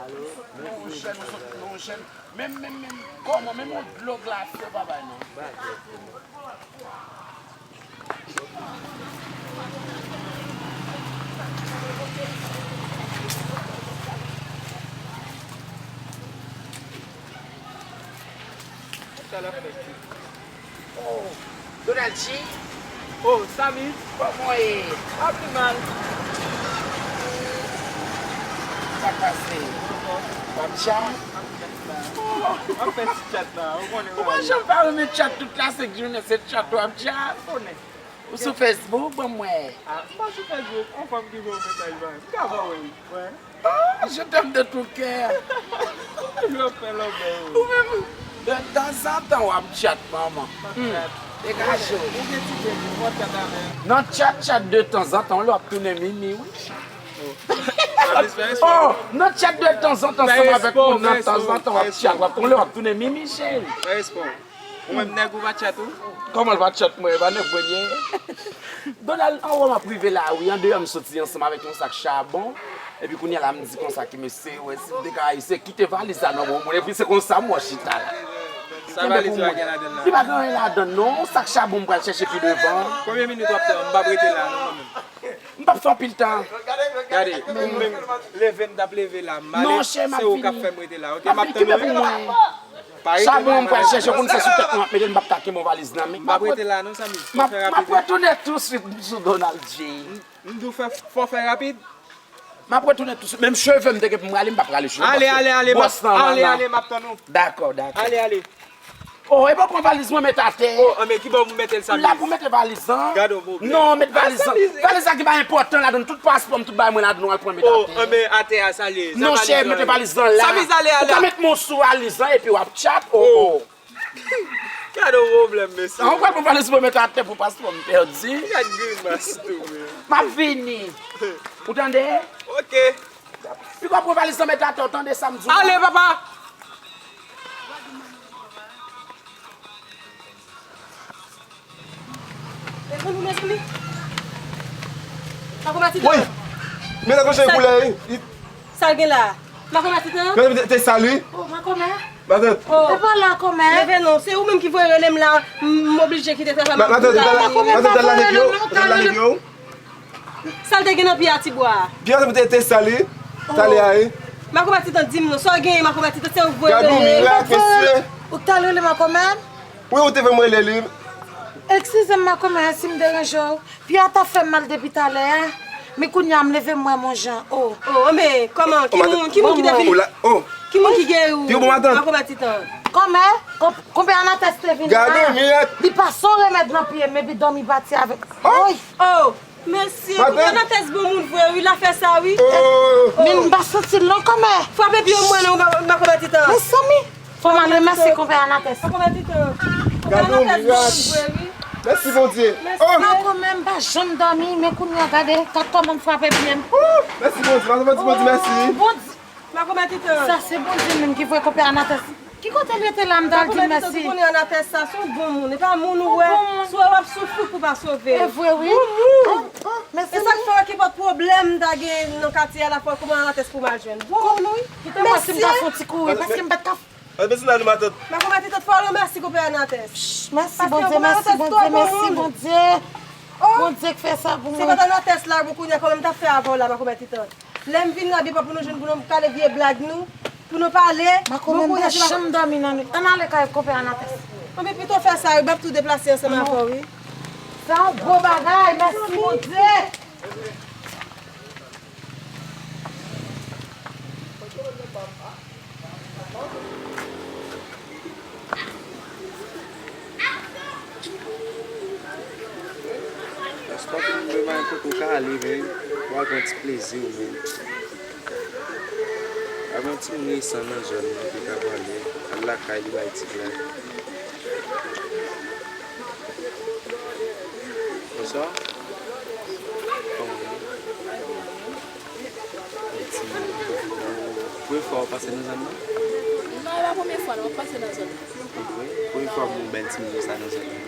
Alo, monchè, nou sot, monchè. Menm, menm, menm, kòman, menm yon dlo glase yo pa bay non. Sa l ap fè? Oh, Donald G. Oh, Samy. Kòman w ye? Pa pi mal. Sa k pase? W ap tchat? M ap fè ti tchat la, ou konnen. Ou pa janm pa renmen tchat tout la senk jounen, se tchat w ap tchat. Ou sou Facebook, ban m wè. Ah, m pa sou Facebook, yon fanm ki voye yon mesaj ban m. M ka voye, wi. Oh, je t'aime de tout cœur. Ou toujou ap fè lòbèy, wi. Ou menm, de tanzantan w ap tchat, manman. M ap tchat. Degaje w. Ou gen ti tèt, ou pa tchat avè m. Nan tchat, tchat de tanzantan, w ap tounen mimi, wi. Oh, nan tchat de tanzantan, ansanm avèk moun nan, tanzantan, w ap tchat, w ap tounen, w ap tounen mimi, cheri. Fè respè w. Ou menm nèg ou pa tchat ou? Kòman l pa tchat mwen? E pa nèg mwen ye. Donald, anwo m ap rive la wi, andeyò m soti ansanm avèk yon sak chabon. Epi kounye a la m di konsa ki mesye, wè si m te ka ayisyen, kite valiz la nan men yon moun. Epi se konsa m wè chita la. Sa valiz la gen ladann la? Li pa gen anyen ladann non, yon sak chabon m pral chèche pi devan. Konbyen minit w ap tann? M p ap rete la non, mwen menm. M p ap fè anpil tan. Gade, ou menm leve m t ap leve la, m ale, se ou k ap fè m rete la, ok? M ap tann ou wi. Pa rete non, m pral chèche, ou konn se sou tèt mwen m ap mete l, m p ap ka kenbe yon valiz nan men. M p ap rete la non, Samy. Fò fè rapid wi. M ap retounen touswit sou Donald J. M di w fè, fò fè rapid. M ap retounen touswit. Menm cheve m te gen pou m rale, m p ap rale cheve m paske bwòs lan la. Ale, ale, ale, m ap tann ou. Dakò, dakò. Ale, ale. Oh, e pa pran valiz mwen met atè. Oh, anben, ki bò pou mete l, sa. La pou mete valiz lan. Gade yon pwoblèm. Non, met valiz lan. Valiz la ki pa enpòtan ladan, tout paspò m, tout bagay mwen ladan, w al pran met atè. Oh, anben, atè a, sa l ye. Non, chè, mete valiz lan la. Ou ka met men w sou valiz lan epi w ap tchat. Oh, oh. Gade yon pwoblèm, mesye. An, ou pral pran valiz mwen met atè pou paspò m pèdi. Gade grimas tou, men. M ap vini. Ou tande? Ok. Piga w pran valiz lan met atè, w tande sa m di w la? Ale, papa! Telefòn ou, mezanmi? Makomè Titan. Woy! Men nan koche koulè, wi. Sa l gen la? Makomè Titan? Matant, te, te sali. Oh, Makomè. Matant. Oh. E pa la, kòmè. Leve non, se ou menm ki voye rele m la, m, m oblije kite travay m ap fè la. Matant, matant, al lave pye w, matant, al lave pye w. Sa l te gen nan pye a, ti bwa a? Pye a te, te sali. Talè a, wi. Makomè Titan, di m non, sa w genyen, Makomè Titan, se ou k voye rele. Gad ou mirak, mesye. Ou k t al rele Makomè? Wi, ou te fè m rele li. Eskize m, Makomè, si m deranje w. Pye a t ap fè m mal depi talè a. Men kounye a, m leve, m wè m on jan. Oh. Oh, men, kòman? Ki moun, ki moun ki te vin? Ki moun ki geri w? Pye w bon, matant? Makomè Titan. Kòmè, konpè Anatès te vin la. Gad ou mirak. Li pase yon remèd nan pye m, epi dòmi pati avèk. Oy! Oh! Mesye, konpè Anatès bon moun vre, wi, l a fè sa, wi. Men m pa santi l non, kòmè. Frape pye w mwen non, Makomè Titan. Mezanmi, fò m al remèsye konpè Anatès. Makomè Titan. Konpè Anatès bon moun vre, wi. Mèsi, Bondye. Mèsi. Oh! Makomè, m pa janm dòmi, men kounye a, gade, gad kòman m frape pye m. Mèsi, Bondye. Matant, Bondye, Bondye, mèsi. Bondye. Makomè Titan. Sa se Bondye menm ki voye konpè Anatès. Ki kote l rete la, m t al di l mèsi. Makomè Titan, ou konnen Anatès sa, se yon bon moun. E pa moun ou wè, si w wè w ap soufri pou w pa sove. E vre, wi. Bon moun. E sa k fè wè ki pòt pwoblèm m ta gen nan katye a la, fò kòman Anatès pou m al jwenn. Bon moun, wi. Kite m wè si m ka fè yon ti kouri, paske m pa t ka. Mèsi nan nou, matant. Makomè Titan, fò w remèsye konpè Anatès. Mèsi, Bondye, mèsi, Bondye, mèsi, Bondye. Bondye k fè sa pou mwen. Se pa t Anatès la, bon, kounye a, kòman m t ap fè avè w la, Makomè Titan. Lè m vin la, byen pa pou nou jwenn, pou nou kale vye blag nou, pou nou pale. Makomè, m pa janm dòmi nan nwit. Ann ale kay konpè Anatès. Anben, pito fè sa, wi, m ap tou deplase ansanm avè w, wi. Sa yon gwo bagay, mèsi Bondye. Paske w pa konn menm kote w ka ale, men w al pran ti plezi w, men. Avè yon timoun resan nan zòn nan ki ka pale, al lakay li bay ti blag. Bonswa. Kòman w ye? Premye fwa w pase nan zòn nan? Non, e pa premye fwa non, m ap pase nan zòn nan. Premye fwa m wè yon bèl timoun konsa nan zòn nan.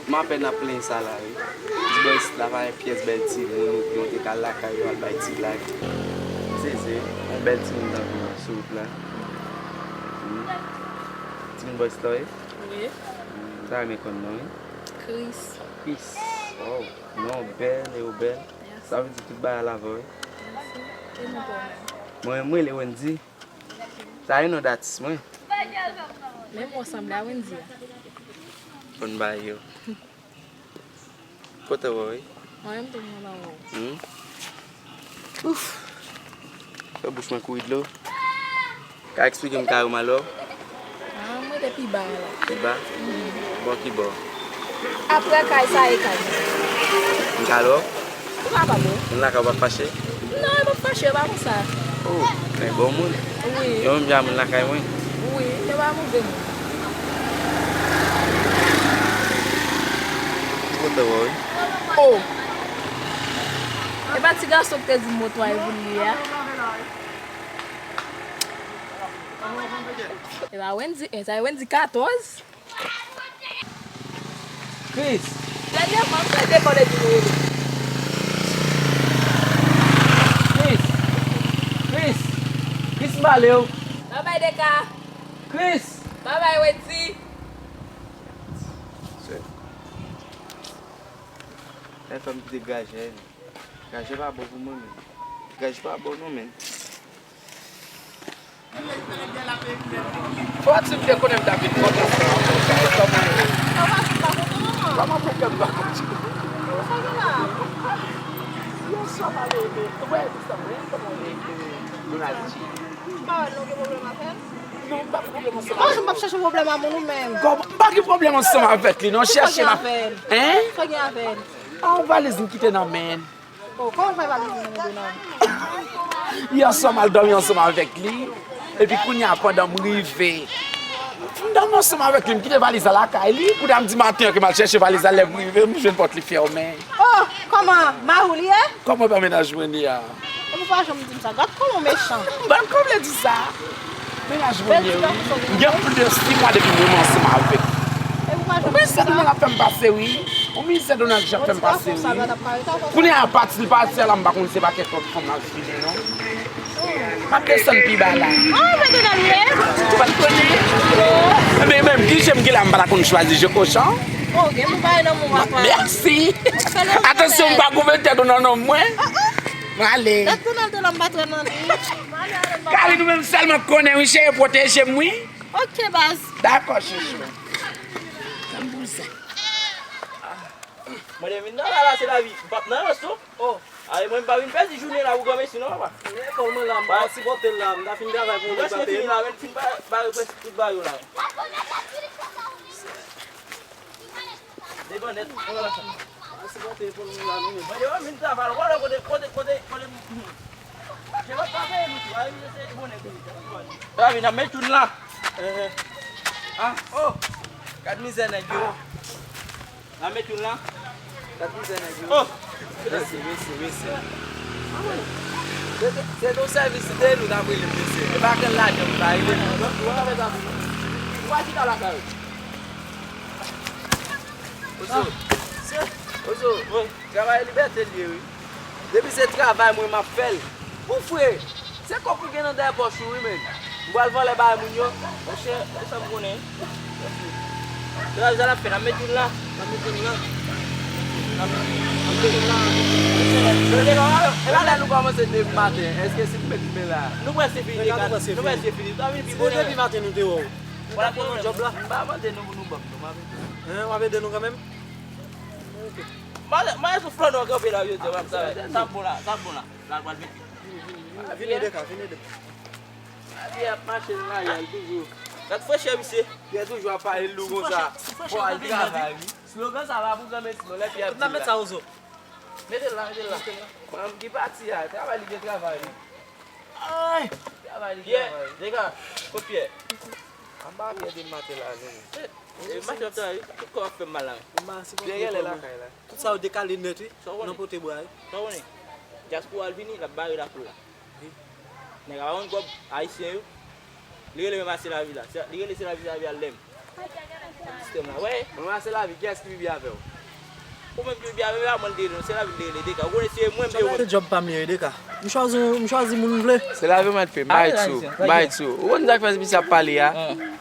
M apèn ap plenyen sa la, wi. Ti bòy isit la pa gen pyès bèl timoun, oubyen w te ka al lakay yo al bay ti blag. Se, se yon bèl timoun nan vin sou wout la. Hmm. Timoun bò isit la, wi? Wi. M ta renmen konn non, wi. Chris. Chris. Wow. Non, bèl, e ou bèl. Mèsi. Sa vle di tout bagay la avè w, wi. Mèsi. E nou menm? Mwen, mwen rele Wendy. Sa e non datis mwen. Menm ou sanble a Wendy a. Konn bagay yo. Kote w, wi? Mwen menm tou mwen pa wè w. Hmm? Ouf. Fè bouch mwen kouri dlo. Ka eksplike m kay ou m alò? Ah, m rete pi ba a la. Pi ba? Mhm. Bò ki bò? Aprè kay sa e kay. M ka alò? Ou kapab, wi. Moun lakay ou pa fache? Non, yo pa fache, yo pa konsa. Oh, men bon moun. Wi. Yo menm jan moun lakay mwen. Wi, yo pa move moun. Ki kote w, wi? Oh! E pa ti gason ki te di m motwa e vin li a? E pa Wendy en, sa e Wendy katòz. Chris! Dènyèman, m pral dekòle di nou rele. Chris! Chris! Chris, m pale w! Babay Deka! Chris! Babay Wendy! Lè fè m kite graje. Graje pa bon pou mwen menm. Graje pa bon non, menm. Fò ti m te konnen m t ap vin kontan sa. Kòman? Kòman pou kè m pa kontan? Bonswa, malere. Wè, Donald J. Non, m pa Bon, m ap chache pwoblèm ak moun ou menm. Kòman? M pa gen pwoblèm ansanm avèk li, non, chèche m ap. Hein? Sa gen avè l? Ah, yon valiz m kite nan men l. Oh, kòman w fè valiz ou nan men w? Yè swa m al dòmi ansanm avèk li. Epi kounye a, pandan m rive, m dòmi ansanm avèk li, m kite valiz la lakay li. Kounye a, m di maten an ke m al chèche valiz la, lè m rive, m jwenn pòt li fèmen. Oh, kòman? Mari w li ye? Kòman pa mennaj mwen li a? Ou pa janm di m sa. Gad kòman w mechan. M pa t konn vle di sa. Mennaj mwen li ye, wi. M gen plis de sis mwa depi mwen ansanm avèk li. Ou mizè Donald ap fè m pase, wi. Ou mizè Donald Trump fè m pase, wi. Kounye a, pati l pati a la, m pa konn se pa kèk lòt fanm l ap vini, non. M ap desann pi ba la. Ah, mwen te nan lye. Ou pa t konnen? Ebyen, menm, ki je m gen la, m pa ta konn chwazi je kochon. Oh, gen pou bay nan mou, papa. Mèsi. Atansyon, m pa goumen tèt ou nan non mwen. M ale. Tèt tou nan te la, m pa t nan li. Kali, nou menm sèlman konnen, wi, cheri, pwoteje m, wi. Ok, baz. Dakò, chouchou. Mwen te vin nan la, la, se lavi. M p ap nan rès, non. Oh. Ay, mwen, m pa vin pèdi jounen la pou granmesi, non, papa. Lekòl mwen la, m pa sipòte l la. M ta fin travay pou mwen. Prèske fini la, men fin ba-, bare prèske tout bagay yo la. Devan nèt, mwen la. M pa sipòte pou mwen la, non, men. Mwen, yo, vin travay. Wè, kote, kote, kote, kote. Je pa, pa peye nou tou. Ay, se bonè pou nou. Travay, n ap met tout la. Ah, oh. Gad mizè nèg yo. N ap met youn la. Gad mizè nèg yo. Oh! Mesye, mesye, mesye. Se, se, se yon sèvis li te ye, nou t ap rele m mesye. E pa grann lajan m ta rele m. Ou pa chita lakay ou. Ozo. Ozo. Travay libète l ye, wi. Depi se travay mwen, m ap fè l. Bon, frè, se kòb ou gen nan dèyè pòch ou, wi, men. M pral vòlè bay moun yo. Monchè, se sa m konnen. Se la, sa l ap fè, n ap met youn la. N ap met youn la. N ap met youn la. E pa lè nou kòmanse depi maten, èske si nou met men la? Nou prèske fini, nou prèske fini. Nou vin pi bonè. Depi maten nou te wè w. Ou pa konn nan djòb la? M pa mande nou pou nou ban m, non, m ap ede. Hein, w ap ede nou kanmenm? Ok. Mwen, mwen sou flò nou kanpe la, yo di, w ap travay. Sa bon la, sa bon la. La, l pral vin. Ah, vin ede ka, vin ede. Li ap mache nan lari a, l toujou. Gad frechè misye. Li toujou ap pale lou konsa. Fò al travay, wi. Slogan sa pa pou granmesi, non, lè Pyè ap di l la. Mete l la, mete l la. Manm ki pati a, travay li gen travay, wi. Ay! Travay li gen travay. Dega, kot Pyè? Anba Pyè te maten la, non. E, mache ap travay, tout kò ap fè m mal la. Pyè genlè lakay la. Tout sa yo dekale nèt, wi. Nan pote bwa, wi. Sa w konnen? Dyaspora al vini, l ap bare lakou la. Wi. Nèg a pa konn kòb, ayisyen yo. Li rele menm a Se Lavi la. Se, li rele Se Lavi, Se Lavi al lè m. Sistèm la, wè. Mwen, Se Lavi, kiyès ki pi byen avè w? Ou menm ki pi byen avè m, e pa mwen l te rele, non, Se Lavi l te rele, Dega. Ou konnen se mwen m te rele. Se djòb pa m li ye, Dega. M chwazi, m chwazi moun m vle. Se Lavi mwen t fè, Maïtso, Maïtso. Ou konn sa k fè misye ap pale a?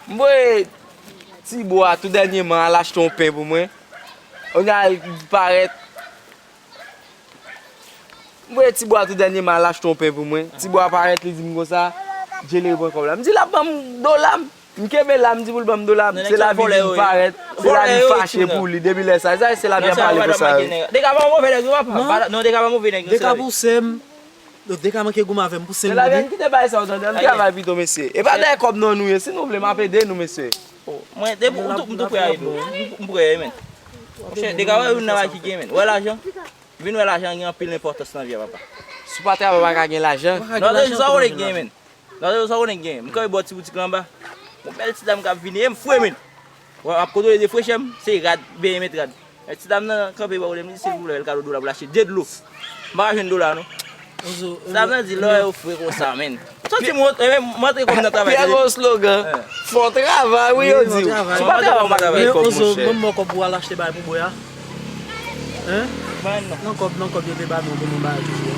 M voye Ti Bwa tou dènyèman al achte yon pen pou mwen. Kounye a l parèt. M voye Ti Bwa tou dènyèman al achte yon pen pou mwen. Ti Bwa parèt, li di m konsa, Djelere pran kòb la. M di l ap ban m dola m. M kenbe la, m di pou l ban m dola m. Se Lavi vin parèt. Se Lavi fache pou li. Depi lè sa, sa Se Lavi ap pale konsa. Dega pa move nèg, non, papa. Non, Dega pa move nèg, non, Dega pouse m. Dega manke goumen avè m, pouse m. Se Lavi, ann kite bagay sa yo, tande. Ann travay pito, mesye. E pa dèyè kòb non nou ye. Si nou vle, m ap ede nou, mesye. Mwen, depi m tou, m tou prè a ede w. M prè, men. Monchè, Dega, wè youn nan bagay ki gen, men. Wè lajan. Vin wè lajan gen anpil enpòtans nan vi a, papa. Si w pa travay, w pa ka gen lajan. Non, sa w konnen gen, men. Non, sa w konnen gen. M kanpe bò ti boutik la anba. Yon bèl ti dam k ap vini, e m fre, men. Wè, m ap kontwole de frechè m, se rad, benyen met rad. E ti dam nan kanpe bò kote m, li di silvouplè, l ka do dola pou l achte de dlo. M pa ka jwenn dola, non. Ti dam nan di, lè w fre konsa, men. Santi m, e, m antre kòm nan travay. Pyè gen yon slogan. Fò travay, wi, yo di w. Si w pa travay, w pa ka gen kòb, monchè. Ozo, ban m kòb pou w al achte bagay pou bwè a. Hein? Ban non. Nan kòb, nan kòb yo te ba nou pou nou bay toujou.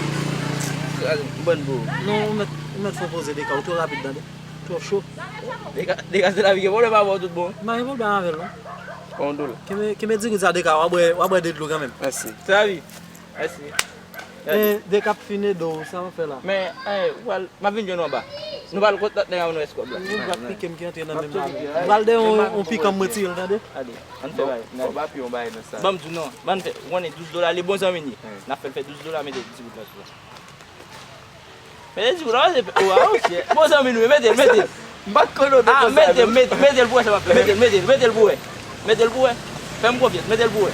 Ban bro. Non, ou mèt, ou mèt fè poze de ka, ou twò rapid, tande. Twò cho. Dega, Dega, Se Lavi gen pwoblèm avè w tout bon. M pa gen pwoblèm avè l, non. Yon dola. Kenbe, kenbe diri sa, Dega, w a bwè, w a bwè de dlo kanmenm. Mèsi. Se Lavi. Mèsi. Men, Dega ap fin ede w, sa w ap fè la? Men, eh, ou pral, m ap vin jwenn ou anba. Nou pral kontak nèg a nou rès kòb la. Yon gad pike m ki antre nan men m la. M pral dèyè yon, yon pikan m retire l, tande? Ale, ann fè bagay. Fò m ap yon bagay nan sa. Ban m di w non. Ban m fè, ou konnen douz dola, li bon zanmi n ye. N ap fè l fè douz dola, mete ti bout nan sou la. Mete ti bout la, se, waw, chè. Bon zanmi nou, mete l, mete l. M pa t konn ou te konsa, mete, non. Mete, mete l pou wè sa m ap fè. Mete l, mete l, mete l pou wè. Mete l pou wè. Fè m konfyans, mete l pou wè.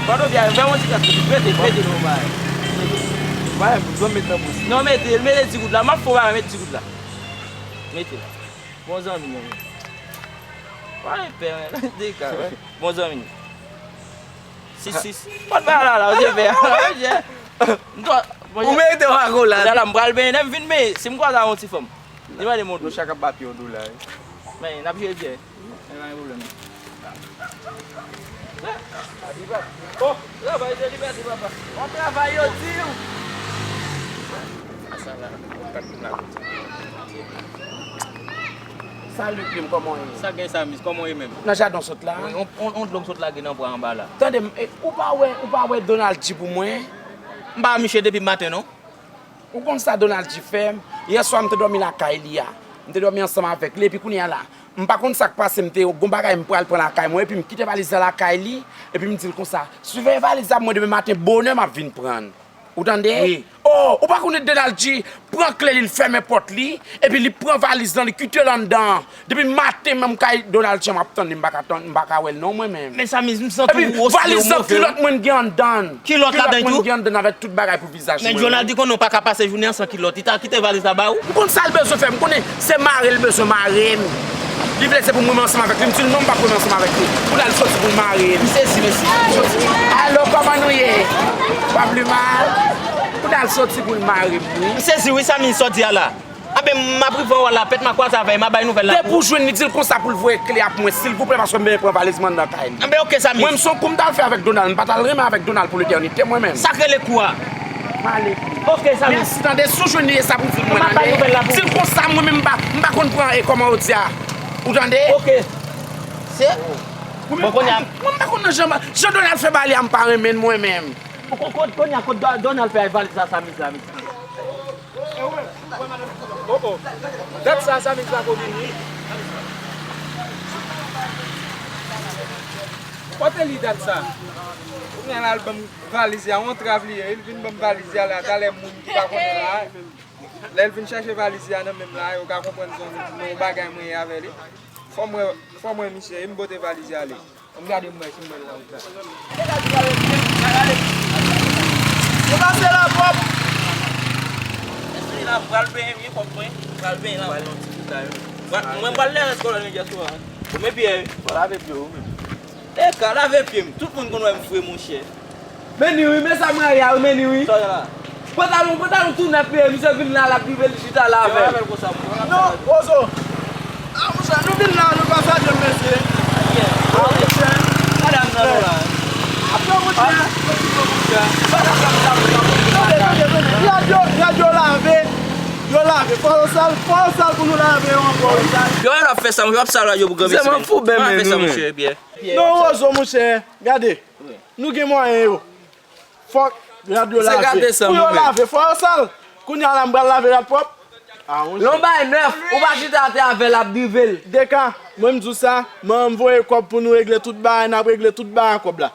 Pardon, byen, fè m yon ti kras, mete, mete l. Mete l. Non, mete l, mete ti goud la. M ap fè w bagay, mete ti goud la. Mete l. Bon zanmi, non. Pa gen pè, men. Deka, wè. Bon zanmi. Sis, sis. Pot bagay la, la, ou te fè. Ou merite yon akolad. Kounya la, m pral benyen, lè m vin benyen, si m kwaze ak yon ti fanm, li mande m yon dola. Nou chak ap bat yon dola, wi. Men, n ap jwe byen. Men pa gen pwoblèm. Bon, travay se libète, papa. Bon travay, yo di w. Sa la, ou kat pou la. Salut, Plim, kòman w ye? Sa gen, Samis, kòman w ye menm? Nan jaden w sot la? Wi, on, on, on dlo m sot lage nan bwa anba la. Tande m, e, ou pa wè, ou pa wè Donald G pou mwen? M pa wè misye depi maten, non. Ou konn sa Donald G fè m? Yèswa, m te dòmi lakay li a. M te dòmi ansanm avèk li, epi kounye a la, m pa konn sa k pase, m te gon bagay m pral pran lakay mwen, epi m kite valiz la lakay li, epi m di l konsa, "Siveye valiz la pou mwen, demen maten, bonè, m ap vin pran l." Ou tande? Wi. Oh, ou pa konnen Donald G pran kle li, l fèmen pòt li, epi li pran valiz lan, li kite l anndan. Depi maten, menm kay Donald Trump ap tann li, m pa ka tann, m pa ka wè l non, mwen menm. Men Samis, m santi w oste, w move. Epi valiz lan, kilòt mwen gen anndan. Kilòt ladan tou? Kilòt mwen gen anndan avèk tout bagay pou vizaj mwen. Men Donald G konnen w pa ka pase jounen an san kilòt. Li ta kite valiz la ba ou? M konn sa l bezwen fè, m konnen se mare l bezwen mare m. Li vle se pou m renmen ansanm avèk li. M di l non, m p ap renmen ansanm avèk li. Pou l al soti pou l mare m. M sezi, mesye. Alo, kòman nou ye? Pa pli mal? Pou l al soti pou l mare m, wi. M sezi, wi, Samis, sa w di a la. Anben, m ap rive anwo a la, pèt m a kwaze avè l, m a bay nouvèl la. Depi w jwenn li, di l konsa pou l voye kle a pou mwen, silvouplè, paske m bezwen pran valiz mwen anndan kay li. Anben, oke, Samis. Mwen, m se yon kou m t al fè avèk Donald, m pa t al renmen avèk Donald pou letènite, mwen menm. Sa k rele kou a? M ale. Oke, Samis. Mèsi, tande, si w jwenn li, e sa pou di l mwen, tande. M ap bay nouvèl la pou ou. Di l konsa, mwen menm, m pa, m pa konn pran, e kòman yo di a. Ou tande? Oke. Se, bon, kounye a. Mwen, m pa konn nan jan, jan Donald fè bagay li a, m pa renmen l, mwen menm. Ou kon-, kon-, kounye a, kot Don-, Donald fè valiz la, Samis la, mesye? Oh, oh. Dat sa, Samis la ko vini. Kote li dat sa? Kounye a la, l ban m valiz la, yon trav li ye, li vin ban m valiz la la, talè moun ki pa konnen la. Lè l vin chache valiz la nan men m la, yo ka konprann se yon, yon bagay mwen ye avè li. Fò m wè, fò m wè misye, e m pote valiz la ale. Ann gade m wè si m wè l nan wout la. Yo pase la pwòp. Espri la, m pral benyen vye kòb mwen. M pral benyen la. Pral yon ti bouda yo. Mwen, mwen pral lè rès kolòn yo jès ou a. Ou men pye. Ou lave pye ou menm. E ka lave pye m. Tout moun konn wè m fre, monchè. Men ni wi, men sa m rayi a wi, men ni wi. Sa w la? Pantalon, pantalon tou nèf li ye, misye vin la, l ap rive, li chita la avè l. Yo avè l konsa, mwen. Non, Ozo. Ah, monchè, nou vin la, nou pa salye m, mesye. Yeah. Ah, monchè. Madanm nan nou la. Apre, monchè. Ah, monchè. Tande, tande, tande. Rad yo, rad yo lave. Yo lave. Fò yo sal, fò yo sal pou nou lave yo ankò, wi. Yo wè n ap fè sa, monchè, w ap sal rad yo pou granmesi. Se mwen fou, ben, men nou, men. Non, Ozo, monchè. Gade. Nou gen mwayen yo. Fòk rad yo lave. Pou yo lave, fò yo sal. Kounye a la, m pral lave rad pwòp. Ah, monchè. Lè w bay nèf, ou pa chita atè avè l, ap drive l. Deka, mwen m di w sa, mwen m voye kòb pou nou regle tout bagay, n ap regle tout bagay ak kòb la.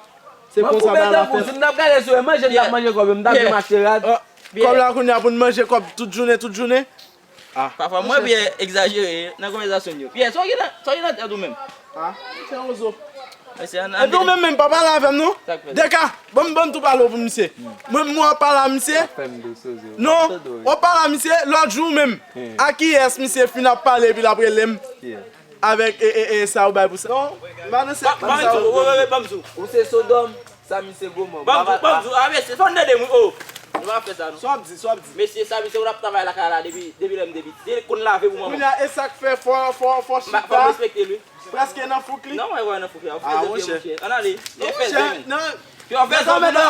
Se konsa bagay la fèt. Si m t ap gade sou manje, m t ap manje kòb yo, m t ap di m achte rad. Kòb la kounye a pou n manje kòb tout jounen, tout jounen. Ah. Pafwa, mwen Pyè egzajere nan konvèsasyon n yo. Pyè, sa w gen nan, sa w gen nan tèt ou menm? Ah, monchè Ozo. Mesye, ann, ann. Epi ou menm, menm, pa pale avè m, non. Sa k fèt? Deka, ban m, ban m tou pale w pou misye. Mwen, mwen w ap pale a misye. Non, w ap pale a misye, lòt jou menm. A kiyès misye fin ap pale epi l ap rele m? Avèk, e, e, e, sa ou bay pou sa. Non, m pa nan sèk moun sa yo. Ban m di w, ou se Sodòm. Sa misye gwo manm. Ban m di w, ban m di w, a mesye, fò n tande m wi, o. Nou pa fè sa non. Sa w ap di, sa w ap di? Mesye, sa misye konn ap travay lakay la depi, depi lè m te piti. Li konn lave pou manman. Kounye a, e sa k fè fò, fò, fò chita. Fò m respekte l wi. Prèske nan fouk li. Non, mwen wè nan fouk li a. Ou fè zèl, monchè. Ann ale. Ou fè zèl. Yo fè zèl pou nou.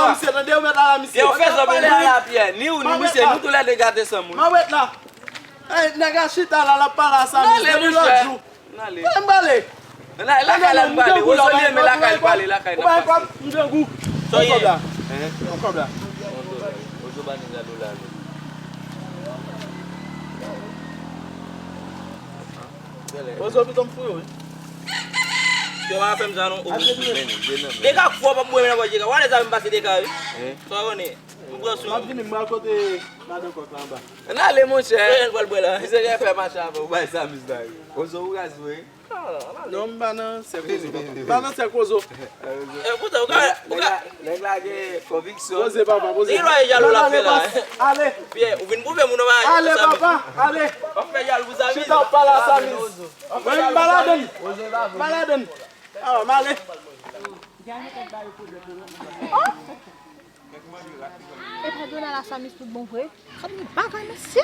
Yo fè zèl pou nou. Pyè, ni ou ni misye, nou toulède gate san moun. Mawèt la. Ey, nèg a chita la, l ap pale a sa misye depi lòt jou. N ale. Kote m prale? Lakay la m prale. Ozo li renmen lakay li prale, lakay n ap pase. Ou bay kòb? M grangou. Sa w ye? Kòb la. Kòb la. Ozo, Ozo ba nèg la dola wi. Ozo pito m fou yo wi. Yo pa fè m sa non. Deka fò pa m bwè nan pòt Deka. W ale zam m pase Deka wi. Sa w konnen? M pran sou. M ap vini, m pral kote madan kòk la anba. Ann ale, monchè. Kote n pral bwè la? Misye gen fè mache avè w, bay sa, mis la. Ozo, ou raz vre. Non, m pa nan sèk Ozo, papa. M pa nan sèk Ozo. E, poutan, ou ka, ou ka. Nèg la gen konviksyon. Poze, papa, poze. Li lwaye jalou l ap fè la. Ale. Pyè, ou vin pwouve moun nan pa ale, papa, ale. W ap fè jalou pou sa, chita, w pale a sa, mis. Mwen, m pa ladann. M pa ladann. Awa, m ale. Epa Donald a sa, mis, tout bon vre. Sa vin bagay, mesye.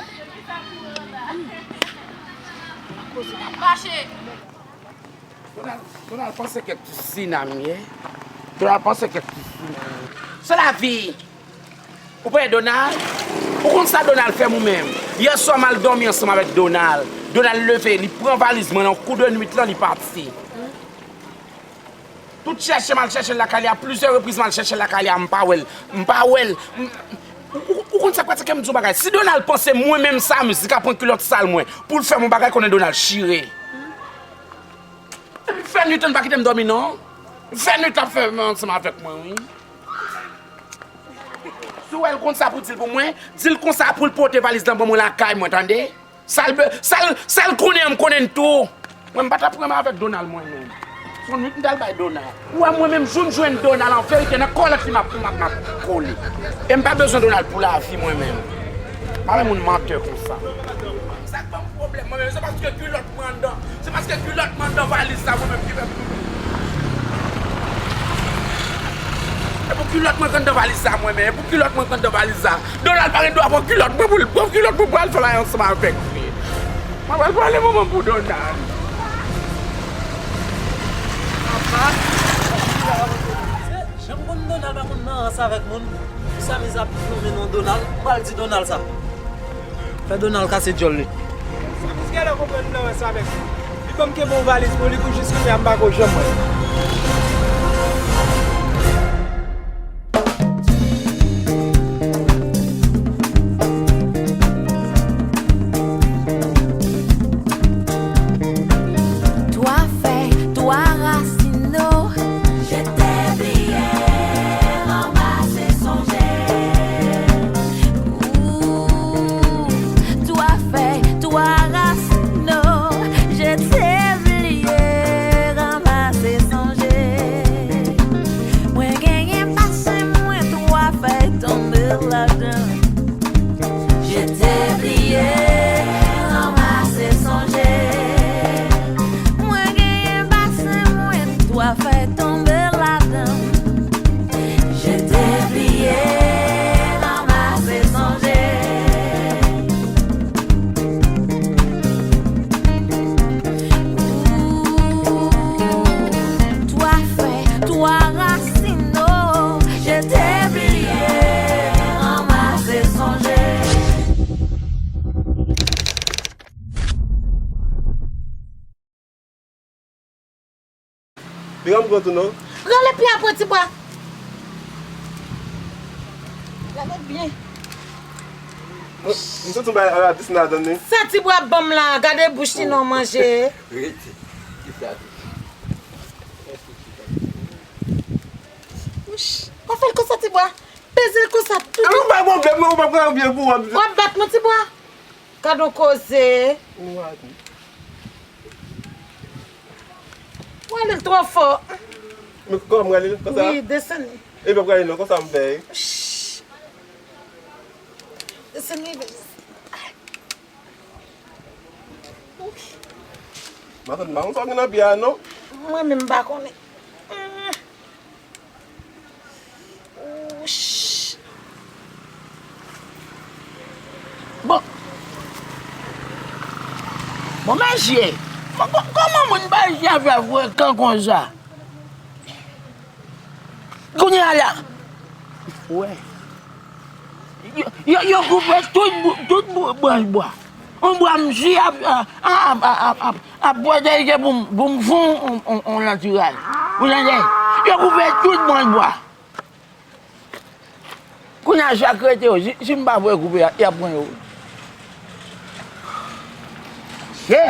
Mache. Donald, Donald panse kèk ti sinam ye. Donald panse kèk ti sinam. Se lavi. Ou pa wè Donald? Ou konn sa Donald fè m ou menm? Yè swa m al dòmi ansanm avèk Donald. Donald leve, li pran valiz mwen nan kou de nwit lan, li pati. Tout chèche m al chèche l lakay li a, plizyè repriz m al chèche l lakay li a, m pa wè l. M pa wè l. M, ou, ou, ou konn sa k pase, kè m di w bagay. Si Donald panse mwen menm sa, mis, li ka pran kilòt sal mwen pou l fè m yon bagay, konnen Donald chire. Epi fè nwit an, pa kite m dòmi non. Fè nwit l ap fè ansanm avèk mwen, wi. Si w wè l konn sa pou di l pou mwen, di l konsa pou l pote valiz lan ban mwen lakay mwen, tande? Sa l be-, sa l, sa l konnen an, m konnen l tou. Mwen, m pa t ap renmen avèk Donald mwen menm. Se yon nwit m t al bay Donald. Ou wè mwen menm, jou m jwenn Donald, an verite, nan kòlèt li m ap, m ap, m ap kole. E m pa bezwen Donald pou lavi mwen menm. M pa renmen moun mantè konsa. Sa k ban m pwoblèm mwen menm, se paske kilòt mwen anndan. Se paske kilòt mwen anndan valiz sa mwen menm ki fè m tounen. E pou kilòt mwen k anndan valiz sa mwen menm, e pou kilòt mwen k anndan valiz sa. Donald pa gen dwa pran kilòt mwen pou l pran kilòt mwen pou al fè bagay ansanm avèk li. Mwen pral pale manman m pou Donald. Papa. Jan m konn Donald pa konn nan rans avèk moun. Sa miz ap nonmen non Donald. M pral di Donald sa. Fè Donald kase djòl li. Sa miz genlè konprann nan rans avèk li. Li ban m kenbe yon valiz pou li pou jis kounye a m pa ko janm wè l. Twa fèy, twa rasin, o. Je t'ai oublié, ranmase, sonje. Ou, twa fèy, twa rasin, o. Je t'ai oublié, ranmase, sonje. Mwen genyen basen mwen, twa fèy tonbe ladan. Je t'ai oublié, ranmase, sonje. Mwen genyen basen mwen, twa fèy tonbe ladan. Je t'ai oublié, ranmase, sonje. Ou, twa fèy, twa rasin, o. Je t'ai oublié, ranmase, sonje. Piga m pran tou non. Rale pye a pran ti bwa. Lave l byen. M, m santi yon bagay radis nan ladann li. Sa ti bwa ap ban m la, gade bouch li non manje. Rete. Ki sa? Wouch. Ou fè l konsa ti bwa. Peze l konsa tout. Ou pa pwoblèm non, ou pa pran byen pou w ap. W ap bat mwen ti bwa. Gad on koze. Ou ale l twò fò. Men kòman m rale l konsa? Wi, desann li. E pa prale non, konsa m fè. Shh. Desann li. Matant, m pa konn sa w gen nan pye a non. Mwen menm m pa konnen. Wouch. Bon. Bon, mesye, kò-, kò-, kòman moun bay zye avè frekan konsa? Kounye a la. Wè. Yo, yo, yo koupe tout bou-, tout bou-, branch bwa. On bwa m si ap, ap, ap pwoteje pou m, pou m fon on, on, on natirèl. Ou tande? Yo koupe tout branch bwa. Kounye a sa k rete yo, si, si m pa voye koupe, y ap pran yo. Ye!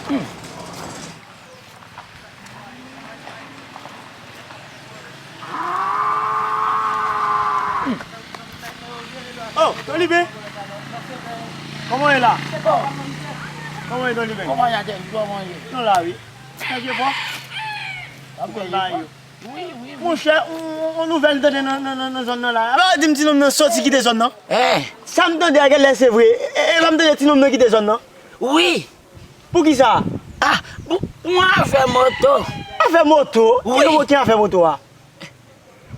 Hmm. Hmm. Kòman w ye, Don Liben? Kòman y a tèt? Kòman w ye? Nou la, wi. Tèt yo fò? Ap konn bagay yo. Wi, wi, wi. Monchè, on, on, on nouvèl m tande nan, nan, nan, nan zòn nan la. Aba, di m ti nonm nan soti kite zòn nan. Eh. Sa m tande a, genlè se vre. E, e, e pa m tande ti nonm nan kite zòn nan. Wi. Poukisa? Ah, pou, pou yon afè moto. Afè moto? Wi. Ki nonm ki afè moto a?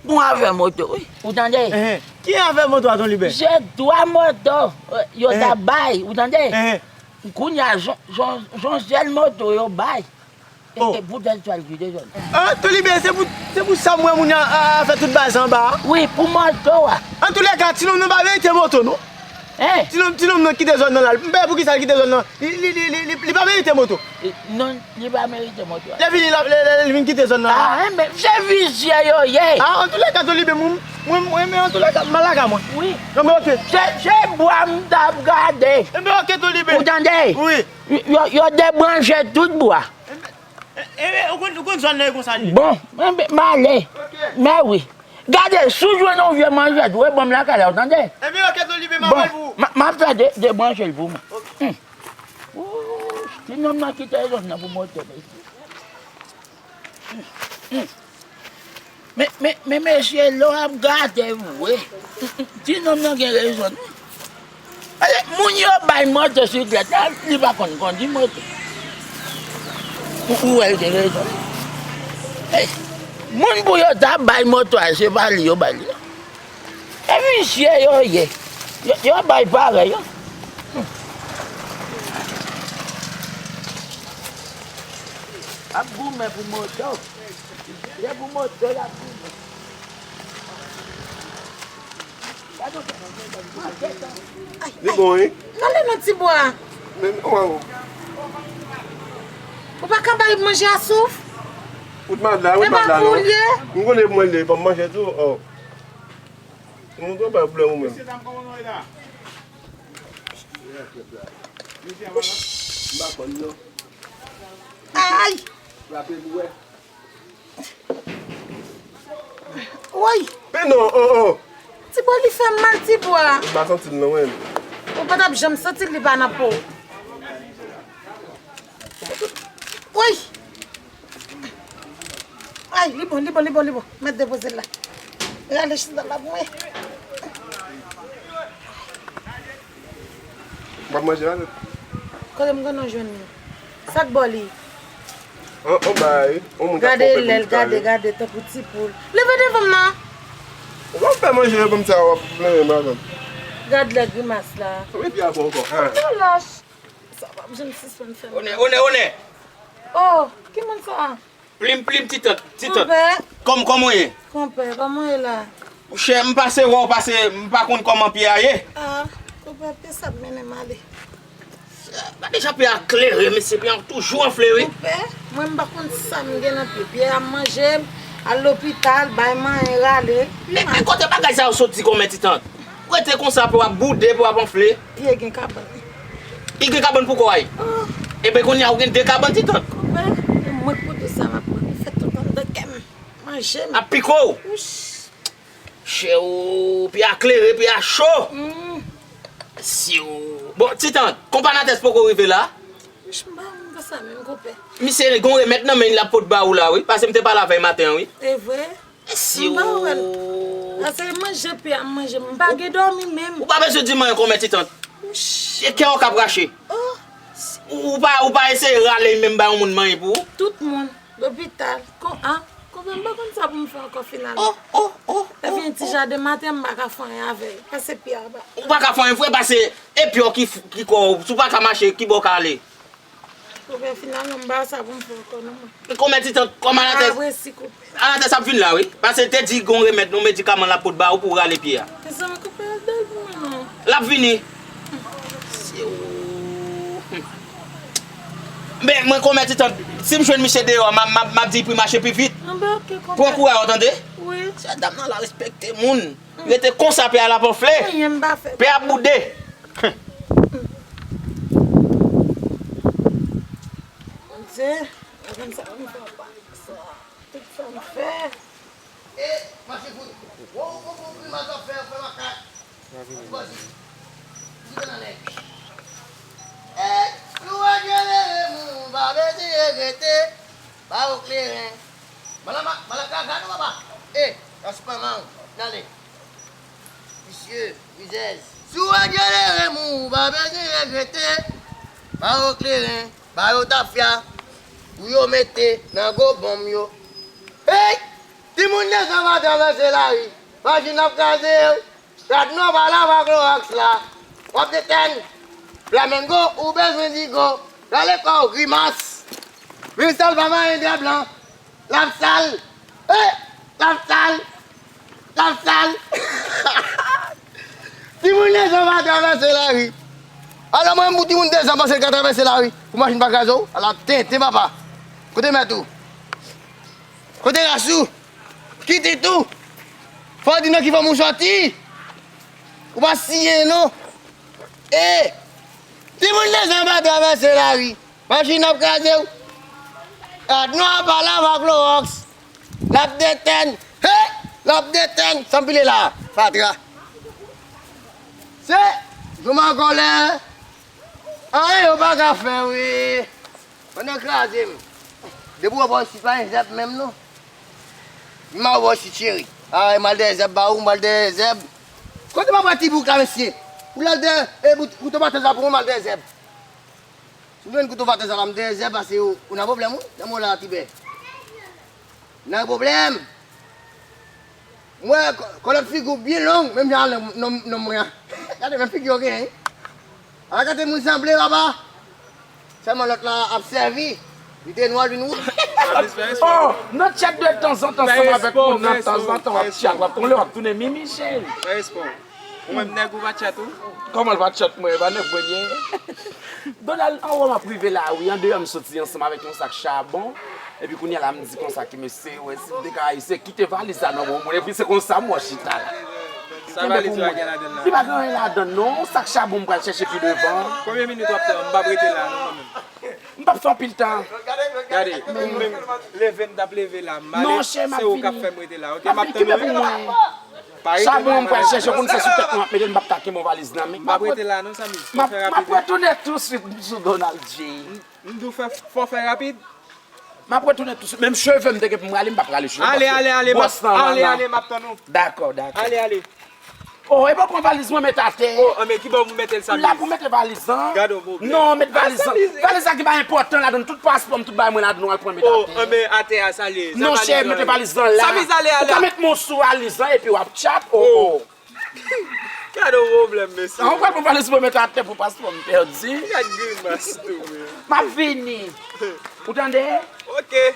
Bon, afè moto, wi. Ou tande? Enhen. Ki afè moto a, Ton Liben? Se dwa moto, eh, yo t ap bay, ou tande? Enhen. Kounye a, jon, jon, jon sèl moto yo bay. E, oh, e poutèt sa l kite zòn. Ah, Ton Liben, se pou, se pou sa m wè moun yo a, a, a fè tout bagay sa anba a? Wi, pou moto a. Antoulèka, ti nonm nan pa merite moto, non. Hein? Ti nonm, ti nonm nan kite zòn nan la. M pa wè poukisa l kite zòn nan. Li, li, li, li, li, li pa merite moto. Li, non, li pa merite moto a. Lè vini, lè, lè, lè, lè l vin kite zòn nan la. Ah, enben, se visye yo ye. Ah, antoulèka, Ton Liben, mwen, mwen, mwen, men antoulèka, m al lakay mwen. Wi. Enben, oke. Se, se bwa m t ap gade. Enben, oke, Ton Liben. Ou tande? Wi. Yo, yo debranche tout bwa. Enben, enben, ou konn, ou konn zòn nan e konsa li ye. Bon, enben, m ale. Oke. Men wi. Gade, si w jwenn yon vye manjèt, ou e ban m lakay la, ou tande? Enben, oke, Ton Liben, m ap voye pou ou. Bon, m, m ap fè de, debranche l pou mwen. Oke. Hmm. Wouch, ti nonm nan kite zòn nan pou moto, mesye. Hmm, hmm. Men, men, men, mesye, lè w ap gade vre, ti nonm nan gen rezon, non. Pase moun yo bay motosiklèt la, li pa konn kondi moto. Ou, ou wè l gen rezon. Ey, moun pou yo ta bay moto a, se pa li yo bay li, non. E visye yo ye. Yo, yo bay parèy, yo. Ap goumen pou moto. Se pou moto y ap goumen. Li bon, wi. N ale nan ti bwa. Men, oh. Ou pa ka bay manje a souf? Ou t malad la, ou t malad la, non. M konnen pou mwen li, fò m manje tou, oh. Moun konn pa pwoblèm ou menm. Mesye, dam, kòman nou ye la? M pa konn, non. Ay! Frape pou wè. Woy! Men non, oh, oh. Ti bwa li fè m mal, ti bwa. Ou pa santi l non, wi. Ou pa t ap janm santi l, li pa nan po. Woy! Ay, li bon, li bon, li bon, li bon. Mèt depoze l la. Rale chita la pou mwen. W ap manje la, tèt? Kote m konnen w jwenn li? Sa k ba w li? An, an bay, on moun k ap ponpe pou m kale. Gade lè l, gade, gade, tankou ti poul. Leve devan m nan! Ou p ap fè manje yo kòmsa, w ap plenyen madanm. Gad lè grimas la. Konbyen pye a fè ankò? An. Sa lach. Sa p ap janm sispann fè m. Onè, onè, onè! Oh, ki moun sa a? Plim, plim, ti tant, ti tant. Konpè. Kòm, kòman w ye? Konpè, kòman w ye la? Monchè, m pase wè w pase, m pa konn kòman pye a ye. Ah, konpè, pye sa ap mennen m ale. Gade jan pye a klere, mesye, pye a toujou anfle, wi. Konpè, mwen m pa konn sa m gen nan pye. Pye a manje m, al lopital, bay manyen, rale. E, e kote bagay sa yo soti kòmè, ti tant? Rete konsa pou w ap boude, pou w ap anfle. Pye gen kabann. Li gen kabann pou kò a y. Oh. Enben, kounye a, ou gen de kabann, ti tant. Konpè, e mwen k pote sa m ap manje. Fè tout anndan kè m. Manje m. Ap pike w. Wouch. Chè w, pye a klere, pye a cho. Mm. Si w. Bon, ti tant, konpè Natès poko rive la? Wouch, m pa konn sa menm, konpè. Misye gen yon remèd nan men l ap pot ba ou la, wi. Pase m te pale avè l maten an, wi. E vre? Si w. M pa wè l. Ase manje pye a m manje, m pa gen dòmi menm. Ou pa bezwen di m anyen kòmè, ti tant. E kè w k ap rache. Oh. Ou, ou pa, ou pa eseye rale menm bay yon moun manyen pou ou? Tout moun, lopital, kon, a, konbyen m pa konn sa pou m fè ankò finalman. Oh, oh, oh. Epi yon ti jaden maten, m pa ka fè anyen avè l. Pase pye a ba. Ou pa ka fè anyen vre, pase e pye w ki, ki kò w, si w pa ka mache, ki bò w ka ale? Konpè, finalman, m pa sa pou m fè ankò non, mwen. Konbyen ti tan, kòman nan tèt? Apre si konpè. A, nan tèt sa ap vin la, wi. Pase te di gon remèd, yon medikaman l ap pot ba ou pou rale pye a. Mezanmi, konpè, al bèl pou mwen non. L ap vini. Se ou. Men, mwen konmè ti tan, si m jwenn misye deyò, m ap, m ap, m ap di l pou l mache pi vit. Anben, oke, konpè. Pran kouraj ou, tande? Wi. Sè dam nan la respekte moun. Rete konsa, pye a l ap anfle. Anyen m pa fè. Pye a ap boude. Bondye, mwen konn sa m fè pa sa. Tout sa m fè. E, mache fout. Wo, wo, wo, grimas w ap fè, fè makak. Anti bandi. Ou rive nan nèg. E, Si w regrete lanmou, ou pa bezwen regrete. Ba yo kleren. Malama, malaka, gade w, papa. E, yon ti panman, n ale. Misye, rizèz. Si w regrete lanmou, ou pa bezwen regrete. Ba yo kleren, ba yo tafya. Pou yo mete nan gwo bonm yo. Hey! Timoun desann pa travèse lari. Machin ap kraze yo. Rad nwa pa lave ak klowòks la. W ap detèn. Flamengo, ou bezwen digo. Rale kò w, grimas. Vin sal pa mayen dra blan. L ap sal. Eh! L ap sal. L ap sal. Timoun desann pa travèse lari. Alò mwen, pou timoun desann panse l ka travèse lari. Pou machin pa kraze w. Ala tenten, papa. Kote mèt ou? Kote ras ou? Kite tou. Fò w di nan ki fòm ou sòti. Ou pa siyen non. E, timoun desann pa travèse lari. Machin ap kraze w. Rad nwa pa lave ak klowòks. L ap detèn. He! L ap detèn. Sa m pile la. Fatra. Se jou m an kòlè. Anyen yo pa ka fè wi. Pandan kraze m. Depi w wè bò isit pa gen zèb menm non. M al bò isit cheri. Ay, m al dèyè zèb ba ou, m al dèyè zèb. Kote papa ti bouk la mesye? Ou l al dèyè, e bout, bout batèz la pou mwen, m al dèyè zèb. Si m jwenn kouto batèz la, m dèyè zèb, pase ou, ou nan pwoblèm wi, nan mo la tibè. Nan pwoblèm. M wè kò-, kòlèt figi w byen long, menm jan a nonm, nonm, nonm mwen an. Gade menm figi yo genyen. A gade moun sanble, papa. Sèlman lòt la ap sèvi. Li te nwa, li vin wout. Oh, nan tchat de tanzantan, ansanm avèk moun nan, tanzantan w ap tchat, w ap koule, w ap tounen mimi, cheri. Fè respè w. Ou menm nèg ou pa tchat ou? Kòman l pa tchat mwen? E pa nèg mwen ye. Donald, anwo m ap rive la wi, andeyò m soti ansanm avèk yon sak chabon. Epi kounye a la m di konsa ke mesye, wè si m te ka ayisyen, kite valiz la nan men yon moun. Epi se konsa m wè chita la. Sa valiz la gen ladan l la? Li pa gen anyen ladan l non, yon sak chabon m pral chèche pi devan. Konbyen minit w ap fè? M p ap rete la non mwen menm. M p ap fè anpil tan. Gade, ou menm leve m t ap leve la, m ale, se ou k ap fè m rete la, oke? M ap tann ou wi. Chabon an m pral chèche, ou konn se sou tèt mwen m ap mete l, m p ap ka kenbe yon valiz nan men. M ap rete la non, zanmi. M ap, m ap retounen touswit sou Donald J. M di w fè, fò fè rapid. M ap retounen touswit. Menm cheve m te gen pou m rale, m p ap rale cheve. Ale, ale, ale, m ap, ale, ale, m ap tann ou. Dakò, dakò. Ale, ale. Oh, e pa w pran valiz mwen met atè. Oh, anben ki bò pou mete l sa? La pou mete valiz lan. Gade yon pwoblèm. Non, met valiz lan. Valiz la ki pa enpòtan ladan l, tout paspò m, tout bagay mwen ladan l, w al pran met atè. Oh, anben atè a sa l ye. Non, chè, mete valiz lan la. Sa valiz ale a la? Ou ka met men w sou valiz lan epi w ap tchat. Oh, oh. Gade yon pwoblèm, mesye. An, ou pral pran valiz mwen met atè pou paspò m pèdi. Gad grimas tou, men. M ap vini. Ou tande? Oke.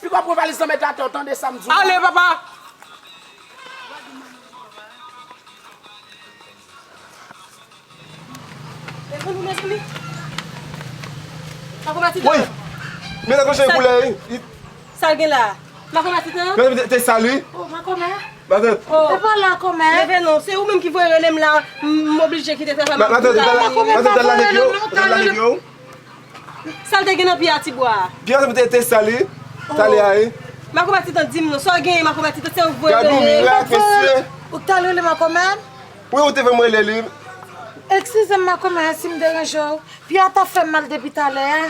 Piga w pran valiz lan met atè, w tande sa m di w la? Ale, papa! Telefòn pou mezanmi. Pako Matitan. Wi. Men nan konje koulè wi. Sa l gen la? Pako Matitan. Men te, te sali. Oh, makomè. Matant. Oh. E pa la, kòmè. Leve non, se ou menm ki voye rele m la, m, m oblije kite travay m ap fè la. Matant, ou t al la nèg yo, ou t al la nèg yo. Sa l te gen nan pye a, ti bwa a? Pye a te, te sali. Sali a, wi. Makomè Titan, di m non, sa w genyen, Makomè Titan, se ou k voye rele. Gad yon mirak, mesye. Ou k t al rele Makomè? Wi, ou te fè m rele li. Eskize m, Makomè, si m deranje w. Pye a t ap fè m mal depi talè a.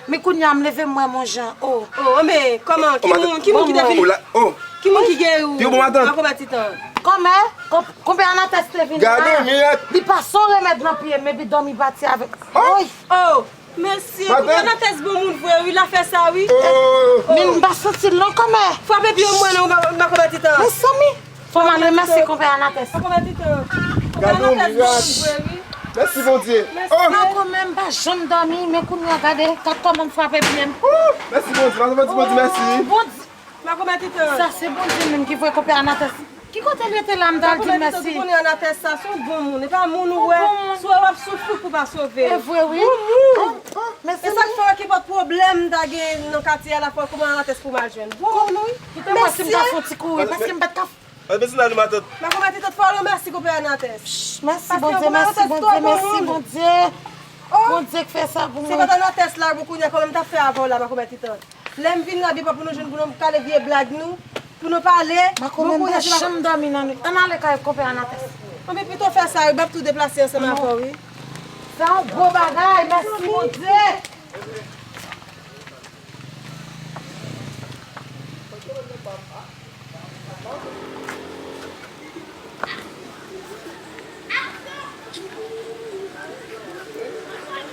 Men kounye a m leve m wè m on jan. Oh. Oh, men kòman? Ki moun, ki moun ki te vini? Ki moun ki geri w? Makomè Titan. Kòmè, konpè Anatès te vin la. Li pase yon remèd nan pye m, epi dòmi pati avè m. Oy! Oh! Mesye, konpè Anatès bon moun vre wi, l a fè sa wi. Men m pa santi l non kòmè. Frape pye m wè non, Makomè Titan. Mezanmi, fò m al remèsye konpè Anatès. Makomè Titan. Konpè Anatès bon moun vre wi. Mèsi Bondye. Makomè, m pa janm dòmi, men kounye a gade, gad kòman m frape pye m. Mèsi Bondye, Makomè Titan, Bondye mèsi. Bondye. Makomè Titan. Sa se Bondye menm ki voye konpè Anatès. Ki kote l rete la, m t al di l mèsi. Makomè Titan, ou konnen Anatès sa, se yon bon moun. E pa moun ou wè, si w wè w ap soufri pou pa sove. E vre wi. Bon moun. E sa k fè w ki pòt pwoblèm m ta gen nan katye a la fò kòman Anatès pou m al jwenn. Bon moun wi. Kite m wè si m ka fè yon ti kouri, paske m pa t ka. Makomè Titan, fò w remèsye konpè Anatès. Mèsi Bondye, mèsi Bondye, mèsi Bondye. Bondye k fè sa pou mwen. Se pa t Anatès la, bon kounye a kòman m t ap fè avè w la, Makomè Titan. Lè m vin la, depi pou nou jwenn pou nou kale vye blag nou, pou nou pale. Makomè, m pa janm dòmi nan nwit. Ann ale kay konpè Anatès. Anben pito fè sa wi, m ap tou deplase ansanm avè w wi. Sa yon gwo bagay, mèsi Bondye.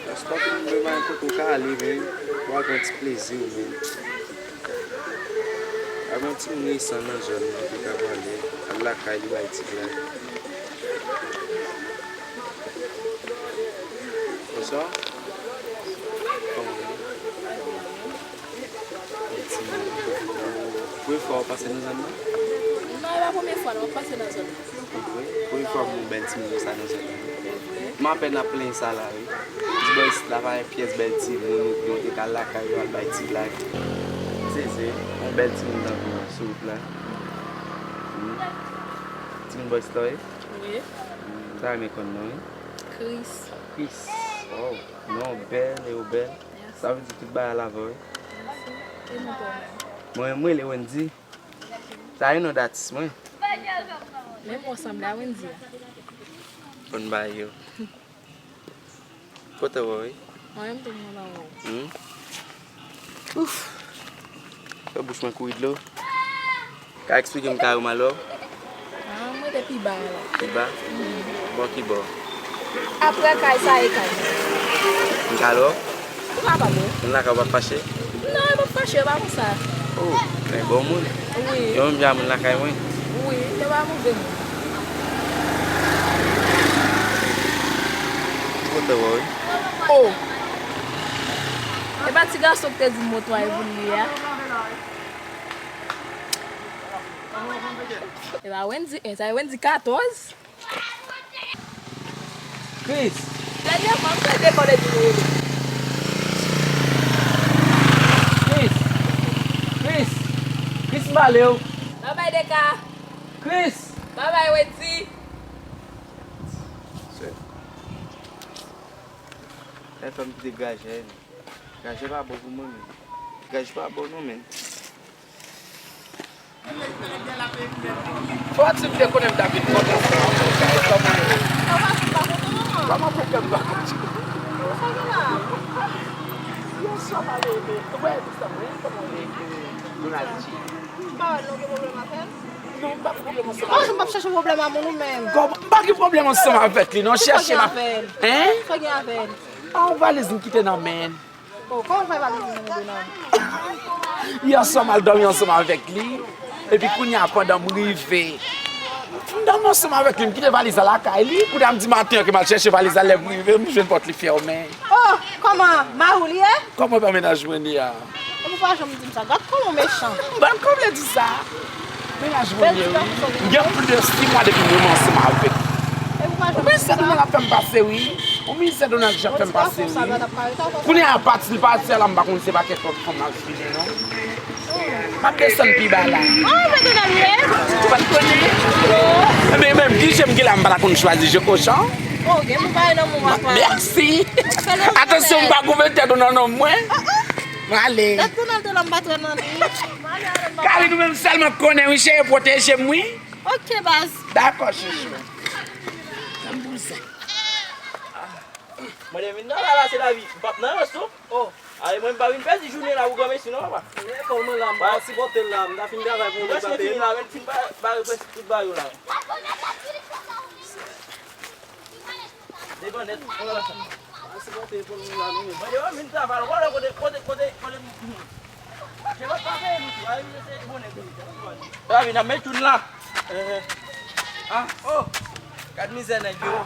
Paske ou menm kote ou ka ale, men, w al pran ti plezi w, men. Ak yon timoun resan nan zòn nan ki ka pale, al lakay li bay ti blag. Bonswa. Kòman w ye? Yon timoun. Premye fwa w pase nan zòn nan? Non, e pa premye fwa non, m ap pase nan zòn nan. Vre? Premye fwa m wè yon bèl timoun konsa nan zòn nan. M apèn ap plenyen sa la, wi. Di bò isit la pa gen pyès bèl timoun, ou te ka lakay yo al bay ti blag. Se, se, yon bèl timoun tankou w sou wout la. Hmm. Timoun bò isit la, wi? Wi. Hmm, m ta renmen konn non, wi. Chris. Chris. Oh, non bèl e ou bèl. Mèsi. Sa vle di tout bagay la avè w, wi. Mèsi. E non pou ou menm? Mwen, mwen rele Wendy. Sa e non datis mwen. Menm ou sanble a Wendy a. Bon bagay yo. Kontan wè w, wi. Mwen menm tou m kontan wè w. Hmm. Ouf. Fè bouch mwen kouri dlo. Ka eksplike m kay ou m alò? Ah, m rete pi ba a la. Pi ba? Mhm. Bò ki bò? Aprè kay sa e kay. M ka alò? Ou ka pa bon. Moun lakay ou pa fache? Non, yo pa fache, yo pa konsa. Oh, men bon moun. Wi. Yo menm jan moun lakay mwen. Wi, yo pa move moun. Kontan wè w, wi. Oh! E pa ti gason ki te di m motwa e pou l ye a? E pa Wendy en, sa e Wendy katòz. Chris! Dènye fwa m plede kòl epi nou rele. Chris! Chris! Chris, m pale w! Babay Deka! Chris! Babay Wendy! Sè. Lè fè m kite grajè, men. Grajè pa bon pou mwen, men. Grajè pa bon non, men. Fò ti m te konnen m t ap vin kontan sa. Kòman ye? Kòman fè kè m pa kontan? Yo, sa pale, men, wè, Gustavo, kòman w ye? Moun Ayiti. M pa wè nou gen pwoblèm avè l. Non, m pa gen pwoblèm ansanm avè l. Kòman m ap chache pwoblèm a moun ou menm? Kòman? M pa gen pwoblèm ansanm avèk li, non, chèche m ap. Sa gen avè l? Hein? Sa gen avè l? A, yon valiz m kite nan men l. Oh, kòman fè valiz ou nan men l? Yè swa m al dòmi ansanm avèk li. Epi kounye a pandan m rive, m dòmi ansanm avèk li, m kite valiz la lakay li. Kounye a m di maten an ke m al chèche valiz la, lè m rive, m jwenn pòt li fèmen. Oh, kòman? Mari w li ye? Kòman pa mennaj mwen li a? Epi w pa janm di m sa. Gad kòman w mechan. M pa t konn vle di sa. Mennaj mwen li ye, wi. M gen plis de sis mwa depi m renmen ansanm avèk li. Epi w pa janm di m sa. Yon mizè Donald ap fè m pase, wi. Yon mizè Donald Trump ap fè m pase, wi. Kounye a pati, li pati a la, m pa konn se pa kèk lòt fanm l ap suive, non. M ap desann pi ba la. Ah, mwen te nan lye. Ou pa t konnen? Ebyen, menm ki je m gen la, m pa ta konn chwazi je kochan. Oh, gen pou bay nan mou a, kwa. Mèsi. Atansyon, m pa goumen tèt ou nan non mwen. M ale. Tèt ou nan tèt la, m pa twè nan li. Kari nou menm sèlman konnen, wi, cheri, pwoteje m, wi. Ok, baz. Dakò, chouchou. Tann bouzen. Mwen te vin travay la, se lavi. M p ap nan resto. Oh. Ale, mwen m pa vin pèdi jounen la pou granmesi non, papa. Lekòl mwen la, m pa sipòte l la, m ta fin travay pou mwen. Prensip fini la, men fin bare prensip tout bagay yo la. Devan nèt. Pa sipòte pou nou la, nou menm. Mwen te vin travay, wè kote, kote, kote, kote. Chèlòt pa peye nou tou, ale nou se bon nèg tou. Sa vin ap met youn la. Ah, oh. Gad mizè nèg yo.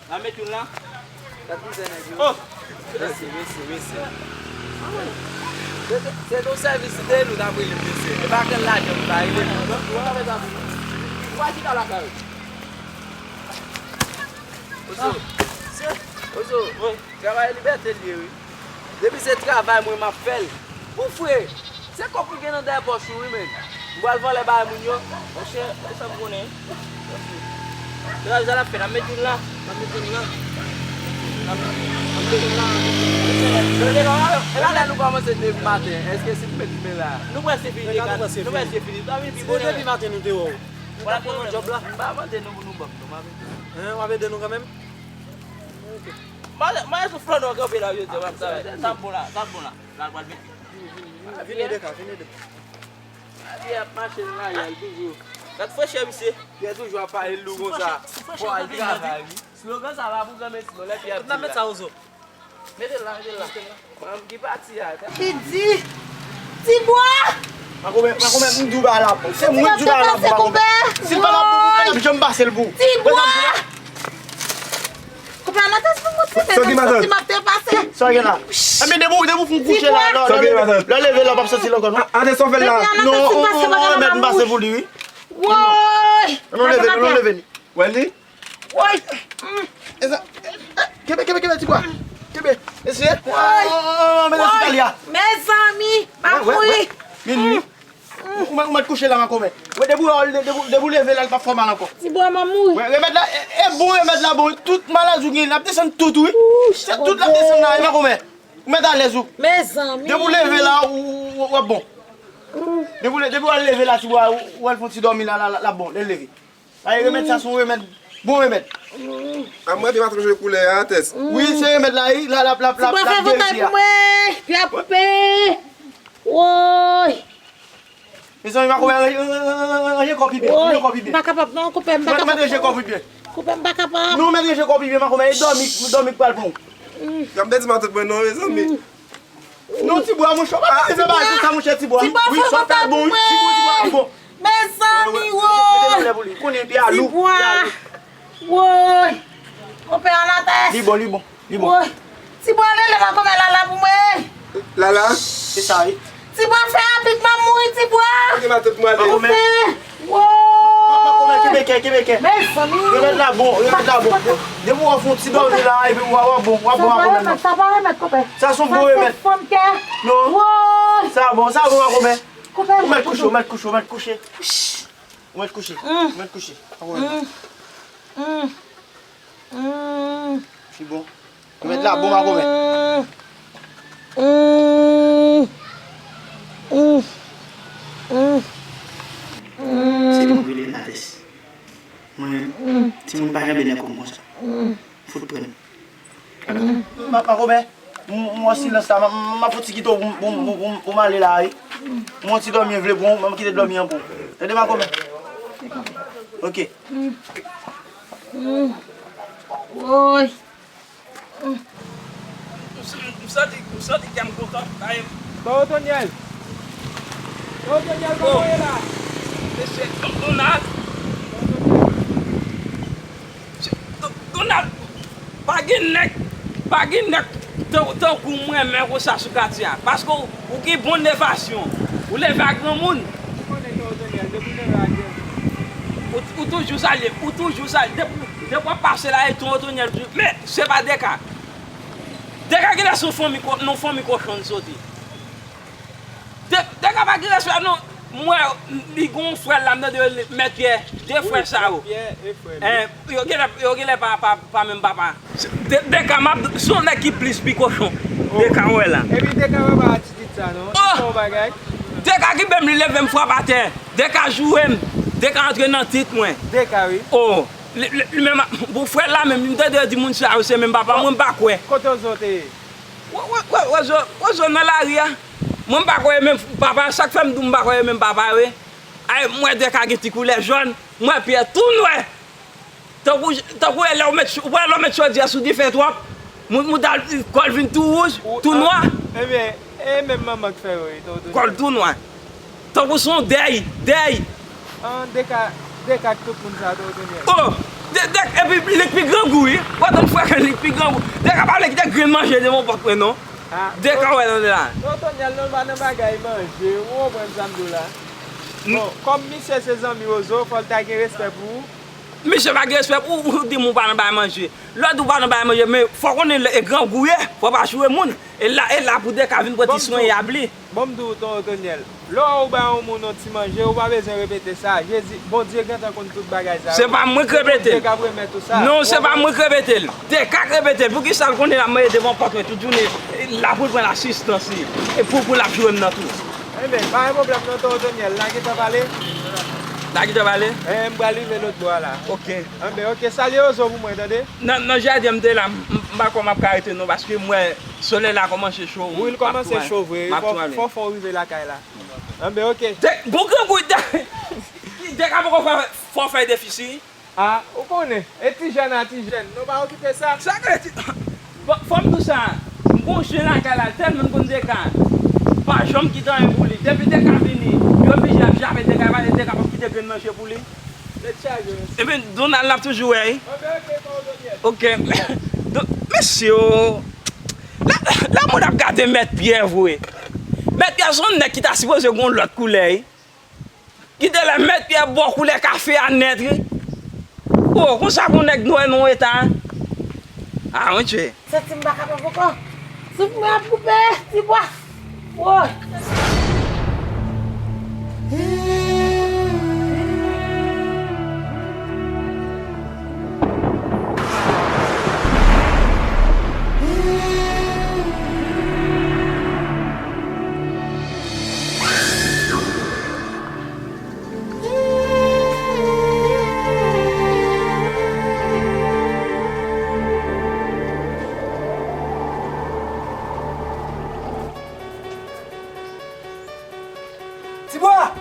N ap met youn la. Gad mizè nèg yo. Oh. Mèsi, mèsi, mèsi. Se, se, se yon sèvis de nou t ap rele m, mesye. E pa grann lajan nou ta rele nou. Ou pa chita lakay ou. Ozo. Ozo. Wi. Travay libète l ye, wi. Depi se travay mwen m ap fè l. Pou fre, se kòb ou gen nan dèyè pòch ou, wi, men. M pral vòlè bagay moun yo. Monchè, e sa m konnen. Se travay sa l ap fè, n ap met youn la. N ap met youn la. N ap met youn la. E pa lè nou kòmanse depi maten, èske si m met men la? Nou prèske fini, nou prèske fini. Nou prèske fini. Sa vin pi bonè. Se depi maten nou te wè w. Ou t ap pran nan djòb la? M pa mande nou pou nou ban m, non, m ap ede. Hein, w ap ede nou kanmenm? Mwen sou flannè kanpe la, yo di, sa bon la, sa bon la. La pral vini. Vini de ka, vini de ka. Li ap mache nan lari a, li toujou. Gad frechè misye. Pyè toujou ap pale lou konsa. Fò al travay wi. Slogan sa pa pou granmesi non, lè Pyè ap di l la. Mete l la, mete l la. Manm ki pati a. Li di, Tibwa! Makomè, makomè, m di w bagay la pou. Se mwen k di w bagay la pou, makomè. Si l pa la pou, m pa t ap janm pase l pou. Tibwa! Koupe anatès pou mwen, ti fè m santi m ap trepase. Sa gen la. Enben, depi w, depi w fin kouche la, lè w leve la, w p ap santi l ankò, non. Atè, sa w fè l la? Non, on, on, on remèd m pase pou li, wi. Woy! Non, leve, non, leve li. Wè li? Woy! Kenbe, kenbe, kenbe, ti bwa. Kenbe. Eseye. Woy! Oh, oh, oh, mezanmi, Talia. Mezanmi, m ap mouri. Minwi. Ou mèt, ou mèt kouche la, makomè. Wè, depi w, depi, depi w leve la, li p ap fè w mal ankò. Ti bwa, m ap mouri. Wè, remèd la, e, e bon, remèd la bon. Tout maladi w gen, l ap desann tout, wi. Se tout l ap desann la, wi, makomè. Ou mèt alèz, ou. Mezanmi. Depi w leve la, ou, ou, ou, w ap bon. Depi w le-, depi w al leve la, ti bwa, ou, ou al fè yon ti dòmi la, la, la, l ap bon, lè l leve. Ay, remèd sa se yon remèd, bon remèd. A mwen, pi pa twò jwe koulè a, tès. Wi, se remèd la, wi, la, la, la, la, la verite a. Ti bwa fè votay pou mwen, pi ap koupe. Woy! Mezanmi, makomè, ranje kò w pi byen, ranje kò w pi byen. M pa kapab non, koupe m pa kapab. Mèt ranje kò w pi byen. Koupe m pa kapab. Non, mèt ranje kò w pi byen, makomè, e dòmi, dòmi k pral pran w. Gade m te di matant mwen non, mezanmi. Non, ti bwa, monchè, w pa ka fè bagay konsa, monchè, ti bwa. Wi, sa w fè bon, wi, ti bwa, ti bwa, bon. Mezanmi, woy! Mete nan lè pou li. Konnen pi a lou. Ti bwa. Woy! Monpè anatès. Li bon, li bon, li bon. Woy! Ti bwa, rele makomè Lala pou mwen. Lala? Se sa, wi. Ti bwa, fè rapid, m ap mouri, ti bwa. Kote matant mwen ale? Makomè. Woy! Makomè, kenbe kè, kenbe kè. Mezanmi. Remèd la bon, remèd la bon. Depi w ap fè yon ti dòmi la, epi w ap, w ap bon, w ap bon, makomè, non. Sa pa remèd, sa pa remèd, konpè. Sa se yon bon remèd. Sa se fanm kè. Non. Woy! Sa bon, sa bon, makomè. Ou mèt kouche, ou mèt kouche, ou mèt kouche. Ou mèt kouche, ou mèt kouche. Makomè. Pi bon. Ou mèt la bon, makomè. Se mwen rele Natès. Mwen menm, timoun pa janbe nèg kòm konsa. Fout pran. Ma-, makomè, m, m wè silans la, m, m, m ap fouti kite w pou, pou, pou, pou, pou m ale la, wi. M wè yon ti dòmi vle pran w, m kite dòmi an pou w. Tande, makomè? Ok. Woy. M, m santi, m santi kè m kontan. Don Otonyèl. Don Otonyèl, kòman w ye la? Mesye, Don, Donald. Don-, Donald, pa gen nèg, pa gen nèg tan-, tankou mwen menm konsa sou katye a. Paske w, ou gen bon levasyon. Ou leve ak granmoun. Ou konnen Don Otonyèl, depi w leve ak granmoun. Ou, ou toujou salye, ou toujou salye. Depi, depi w ap pase la, e Don Otonyèl toujou. Men, se pa Deka. Deka genlè se yon fanmi ko-, nan fanmi kochon l soti. De, Deka pa gen respè non. M wè li gon frè l la, m tande yo rele Mèt Pyè, de frè sa yo. Mèt Pyè e frè l. Yo genlè, yo genlè pa, pa, pa menm papa. De, Deka, m ap, se yon nèg ki plis pi kochon. Deka, wè la. Epi Deka pa ba atitid sa non. Li fè yon bagay. Deka ki bè m, li leve m frap atè. Deka joure m. Deka antre nan tit mwen. Deka, wi. Oh, li, li, li menm, pou frè l la menm, m tande yo di moun sa yo se menm papa mwen, m pa kwè. Kote Ozo te ye? Wè, wè, wè, wè Zo, wè Zo nan lari a. Mwen m pa kwè menm papa, sa k fè m di w m pa kwè menm papa yo ye. Ay, m wè Deka gen ti koulè jòn, m wè Pyè tou nwè. Tankou, tankou e lè w met, w wè lè w met chodyè sou dife twòp, mout, mout al, kò l vin tou wouj, tou nwa. Ebyen, e menm manman k fè yo ye, tonton. Kò l tou nwa. Tankou se yon dèy, dèy. An, Deka, Deka ak tout moun sa, tonton Nyèl. Oh, de, de, epi li k pi grangou, wi. W ap tann frè ke li k pi grangou. Deka pa vle kite grenn manje devan pòt mwen, non. Deka wè nan la. Tonton Nyèl, non, l pa nan bagay manje, ou konprann sa m di w la. Bon, kòm misye se zanmi Ozo, fò l ta gen respè pou ou. Misye pa gen respè pou ou, ou di m ou pa nan bay manje. Lè w di w pa nan bay manje, men fò w konnen lè e grangou ye, fò w pa joure moun. E la, e la pou Deka vin pran ti swen y ap li. Bon, m di w, tonton Nyèl, lè w wè ou bay yon moun yon ti manje, ou pa bezwen repete sa. Jezi, Bondye gentan konn tout bagay sa yo. Se pa mwen k repete l. Bondye k ap remèt ou sa. Non, se pa mwen k repete l. Deka k repete l. Poukisa l konnen l ap manje devan pòt mwen tout jounen? La pou l pran asistans li. E pou, pou l ap joure m nan tou. Enben, pa gen pwoblèm non, tonton Nyèl. N a gentan pale. La ki te pale? Eh, m pral rive lòt bò a la. Ok. Anben, ok, salye Ozo pou mwen, tande? Nan, nan jaden m te la, m, m, m pa kwè m ap ka rete non, paske m wè solèy la kòmanse cho. Wi, l kòmanse cho vre. Fò, fò, fò w rive lakay la. Anben, ok. Bon, grangou, de, de ka poko fè, fò fè defisi. Ah, ou konnen, e ti jèn a ti jèn, nou pa okipe sa. Sa k rete? Bon, fò m di w sa, m gon chen lakay la, l tèlman konn Deka, pa janm kite anyen pou li. Depi Deka vini, li oblije ap jape Deka, pa Deka p ap kite grenn nan je pou li. Tèt chaje, mesye. Epi, Donald, l ap toujou wè, wi. Ok, ok, pa w, Donyèl. Ok. Don, mesye, o, la, la moun ap gade Mèt Pyè vre. Mèt Pyè se yon nèg ki ta sipoze gon lòt koulè, wi. Kite lè Mèt Pyè ba w koulè kafe a nèt, wi. O, konsa pou nèg nwè nan eta. A, monchè. Santi m pa kapab ankò. Souf mwen ap koupe, Tibwa. Woy. Tibwa!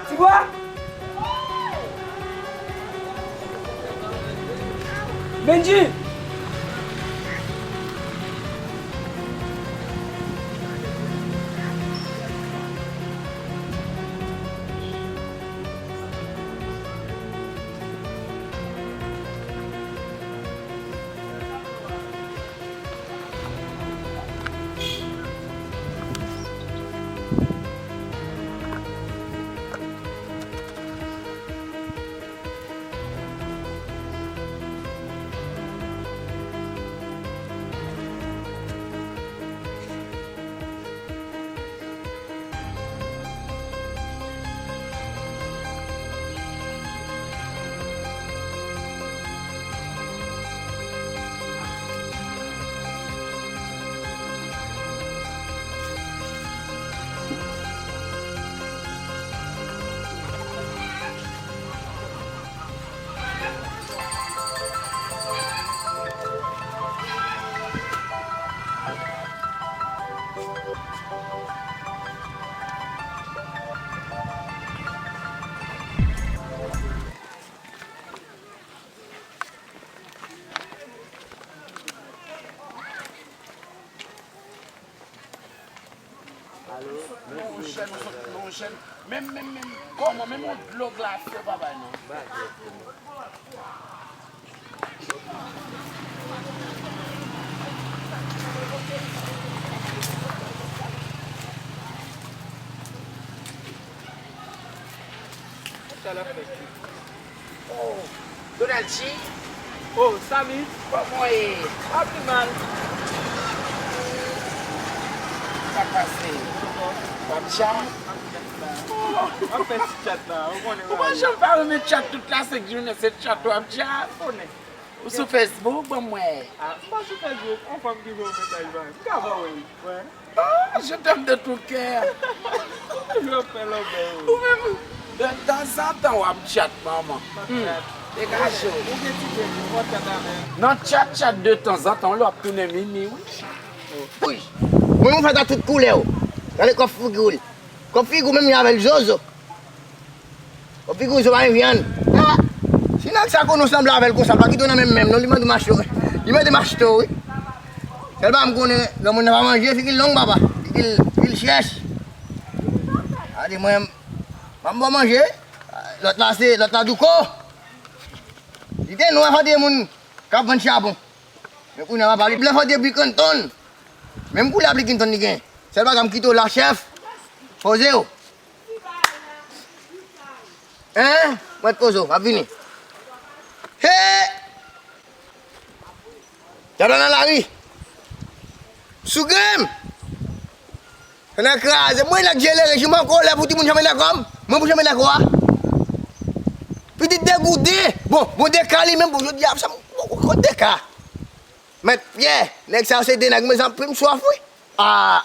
Tibwa! Bendji! Monchè, nou sot, monchè, menm, menm, menm, kòman, menm yon dlo glase yo pa bay non. Sa l ap fè? Oh, Donald G. Oh, Samy. Kòman w ye? Pa pi mal. Sa k pase? W ap tchat? M ap fè ti tchat la, ou konnen. Ou pa janm pa renmen tchat tout la senk jounen, se tchat w ap tchat. Ou sou Facebook, ban m wè. Ah, m pa sou Facebook, yon fanm ki voye yon mesaj ba m. M ka ba w li, wè. Oh, je t'aime de tout cœur. Ou toujou ap fè lòbèy. Ou menm, de tanzantan w ap tchat, manman. M ap tchat. Degaje w. Ou gen ti tchat, ou ap tchat avè l. Nan tchat, tchat de tanzantan, w ap tounen mimi, wi. Wi. Mwen, mwen fè sa tout koulè w. Gade kòb figi w. Kòb figi w menm jan avè l zozo. Kòb figi w se pa yon vyann. Ah! Si nèg sa konnen w sanble avè l konsa, l pa kite w nan menm menm non, li mande w mache tou. Li mande mache tou, wi. Sèl bagay m konnen, granmoun nan pa manje, figi l long, papa. Figi l, figi l chèch. Gade mwen, m ap ba w manje. Lòt la se, lòt la douko. Li te nwè, fò de moun k ap vann chabon. Men kounye a, papa, li vle fò de Bickenton. Menm koulè a Bickenton li gen. Sèl bagay m kite w la, chèf. Poze w. Hein? Mwen poze w, m ap vini. He! Dyab la nan lari. Sou grenn! Nan kraze. Mwen nèg jere rejim ankò, lè pou timoun janbe lèkò m. Mwen pou janbe lèkò a. Pitit degoute. Bon, bon Deka li menm, bon, jodi a, sa m, bon, kote Deka? Mèt Pyè, nèg sa yo se de nèg, mezanmi, m swaf, wi. Ah.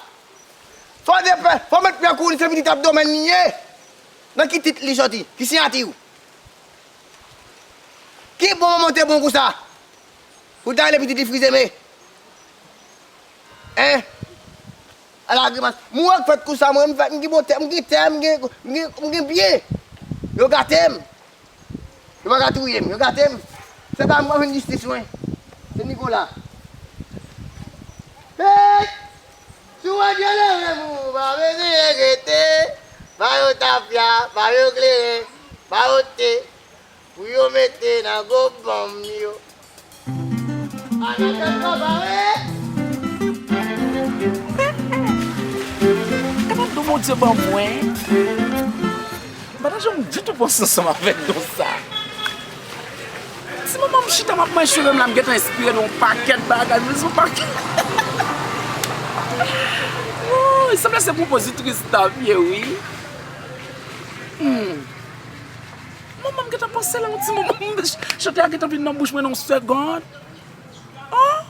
Fò de pè, fò Mèt Pyè kouri, se pitit abdomèn li ye. Nan ki tit li sòti? Ki siyati w? Ki bon manman w te bon konsa? Pou w ta rele pitit li frize men? Hein? Ala grimas. Mwen k fèt konsa, mwen, m fèt, m gen bon tè, m gen tè, m gen, m gen, m gen byen. Yo gate m. Yo pa ka touye m, yo gate m. Se pa m k ap jwenn jistis mwen. Se Nicolas. Hey! Si w wè byen leve, moun, pa bezwen enkyete. Ba yo tafya, ba yo kleren, ba yo te. Pou yo mete nan gwo bonm yo. Anatèl papa wi. Gade don Bondye ban mwen. M pa t janm ditou panse ansanm avèk don sa. Ti moman m chita m ap manje cheve m la, m gentan enspire nan yon pakèt bagay, m di yon pakèt. Wouy, sanble se konpozitris ta vye wi. Hmm. Manman m gentan panse la yon ti moman, chante a gentan vin nan bouch mwen nan yon segond. Oh!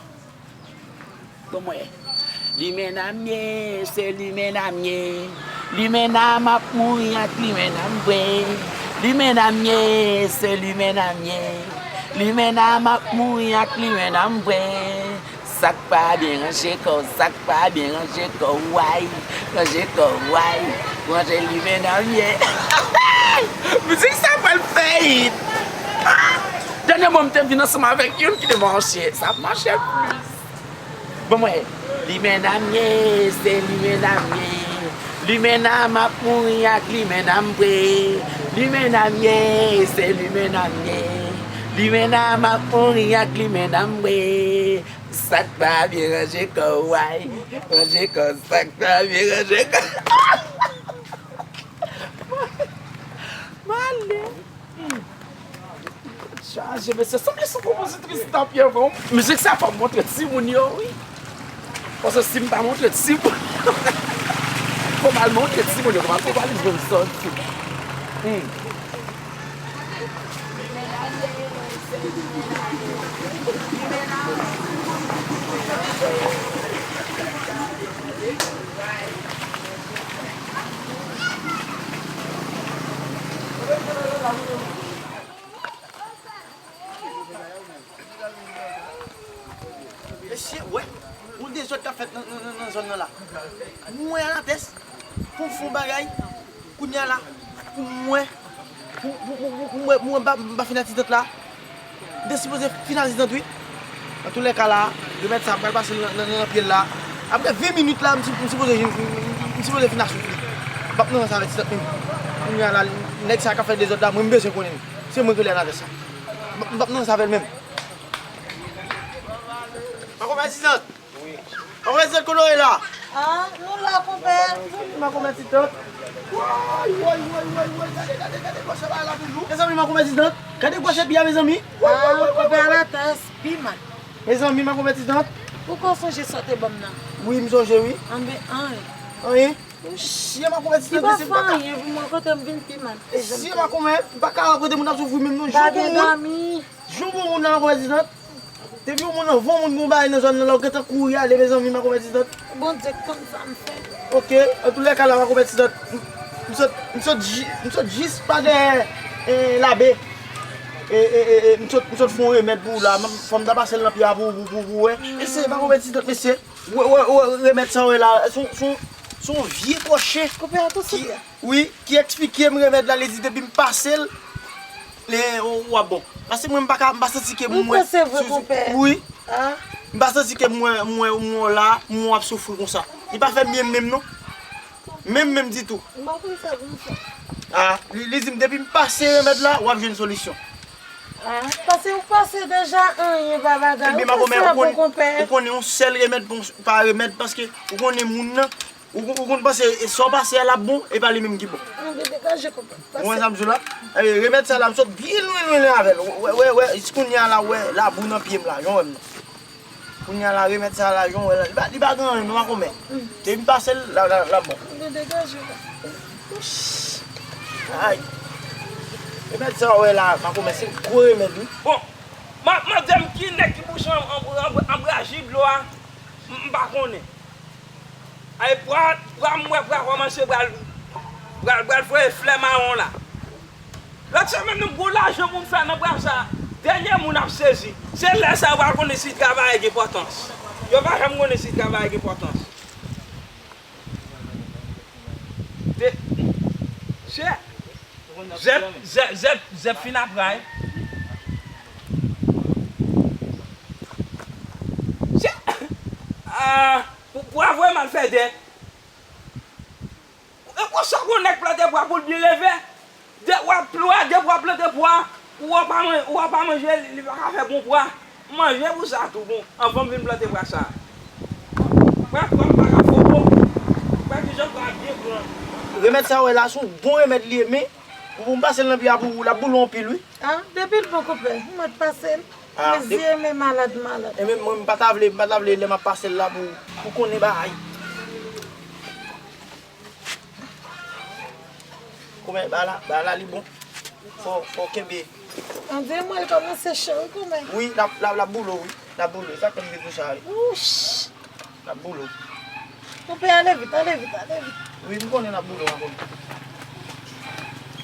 Bon mwen. Limena m ye, se limena m ye. Limena m ap mouri ak limena m vre. Limena m ye, se limena m ye. Limena m ap mouri ak limena m vre. Sa k pa byen ranje kò w, sa k pa byen ranje kò w, way, ranje kò w, way, ranje limena m ye. Mizik sa pral fè hit. Dènye mwa m te vin ansanm avèk youn ki te mache, sa ap mache plis. Bon mwen, limena m ye, se limena m ye. Limena m ap mouri ak limena m vre. Limena m ye, se limena m ye. Limena m ap mouri ak limena m vre. Sa k pa byen ranje kò w, way. Ranje kò w, sa k pa byen ranje kò w. Male. Chaje, mesye, sanble se konpozitris t ap ye vre. Mizik sa fò m montre timoun yo, wi. Paske si m pa montre timoun, fò m al montre timoun yo, kòman, kòman li jwenn sòti. Hmm. Mesye, wè, yon dezòd k ap fèt nan, nan, nan, nan zòn nan la. Mwen Anatès, pou m fè yon bagay, kounye a la, pou mwen, pou, pou, pou, pou, pou mwen, mwen pa, m pa fin atitant la. M te sipoze fin atitant, wi. Antoulèka la, remèd sa, m pral pase l nan, nan, nan pye l la. Apre ven minit la, m si-, m sipoze, m, m, m sipoze fin a souf li. M p ap nan sa avèk titant menm. Kounye a la, nèg sa k ap fè dezòd la, mwen m bezwen konnen l. Se mwen k rele Anatès sa. M p ap, m p ap nan sa avè l menm. Makomè titant. Makomè titant, kote w ye la? Ah, nou la, konpè. Mezanmi, makomè titant. Woy, woy, woy, woy, woy, gade, gade, gade gwosè bagay la toujou. Mezanmi, makomè titant. Gade gwosè pi a, mezanmi. Woy, woy, woy, woy, konpè, woy. Anatès, piman. Mezanmi, makomè titant. Ou ko sonje sa w te ban m nan? Wi, m sonje, wi. Anben, anyen. Anyen? Ou chyen, makomè titant, mesye, m pa ka. Ki pa fè anyen pou mwen, kote m vin piman. Mesye, makomè, m pa ka wè kote moun ap soufri menm non. Jou pou moun. Jou pou moun nan, makomè titant. Depi yon moun nan, yon moun gon bagay nan zòn nan la, ou gentan kouri ale, mezanmi, makomè titant. Bondye k konn sa m fè. Oke, antoulèka la, makomè titant, m, m sot, m sot ji-, m sot jis pa dèyè, eh, labe. E, e, e, e, m sot, m sot fè yon remèd pou ou la. M, fò m ta pase l nan pye a pou, pou, pou, pou wè. Mesye, makomè titant, mesye. Wè, wè, wè, remèd sa w wè la, se yon, se yon, se yon vye kòche. Koupe atò, ki, silvouplè. Wi, ki eksplike m remèd la, li di depi m pase l, le, w, w ap bon. Paske mwen, m pa ka, m pa santi ke m wè. Ou kwè se vre, konpè? Wi. Ah. M pa santi ke m wè, m wè, m wè w la, m wè w ap soufri konsa. Li pa fè m byen menm, non. Menm, menm ditou. M pa konn sa konsa. Ah, li, li di m depi m pase remèd la, w ap jwenn solisyon. Ah, paske ou pase deja, anyen pa bagay. Ebyen, makomè, ou konnen, ou konnen yon sèl remèd pa remèd, paske ou konnen moun nan, ou, ou konn panse, e sa w pase a l ap bon, e pa li menm ki bon. Anben, degaje, konpè. Ou wè sa m di w la? Ebyen, remèd sa la, m sot byen lwen, lwen, lwen avè l. Wè, wè, wè, jis kounye a la, wè, labou nan pye m la, jan w wè m nan. Kounye a la, remèd sa la, jan w wè la, li pa, li pa gen anyen non, makomè. Depi m pase l, la, la, la bon. Anben, degaje, konpè. Ay. Remèd sa w wè la, makomè, se gwo remèd, wi. Bon, ma-, mande m ki nèg ki bouche an, an, an, anbraji dlo a, m, m pa konnen. Ay, pwa, pwa, m wè pwa kòmanse pral Pral, pral voye flè mawon la. Lòt semèn, nou gon lajan pou m fè nan brasa. Dènye moun ap sezi. Se lè sa yo pral konnen si travay gen enpòtans. Yo pa janm konnen si travay gen enpòtans. De, se, zèb, zèb, zèb, zèb fin ap ray. Se, ah, pou, pou avoye m al fè dèt. E konsa pou nèg plante pwa pou l byen leve. De, w ap pl-, w ap, depi w ap plante pwa, ou w ap pa man-, ou w ap pa manje, li, li pa ka fè bon pwa. Manje pou sa tou bon, anvan m vin plante pwa sa. Pwa, pwa pa ka fò bon. Pwa ki jan pwa byen gran. Remèd sa w wè la, se yon bon remèd li ye, men pou, pou m pase l nan pye a pou ou, l ap boule w anpil, wi. Ah, depi l bon konpè, m mèt pase l. Ah, men de- zye men malad, malad. E men mwen, m pa ta vle, m pa ta vle lè m ap pase l la pou, pou konnen bagay. Kòmè, ba la, ba la li bon. Fò, fò kenbe. Ann di mwen, l kòmanse cho, wi, kòmè. Wi, l ap, l ap, l ap boule w, wi. L ap boule w. Sa k fè m di w sa, wi. Wouch! L ap boule w. Konpè, ale vit, ale vit, ale vit. Wi, m konnen l ap boule w, m konnen.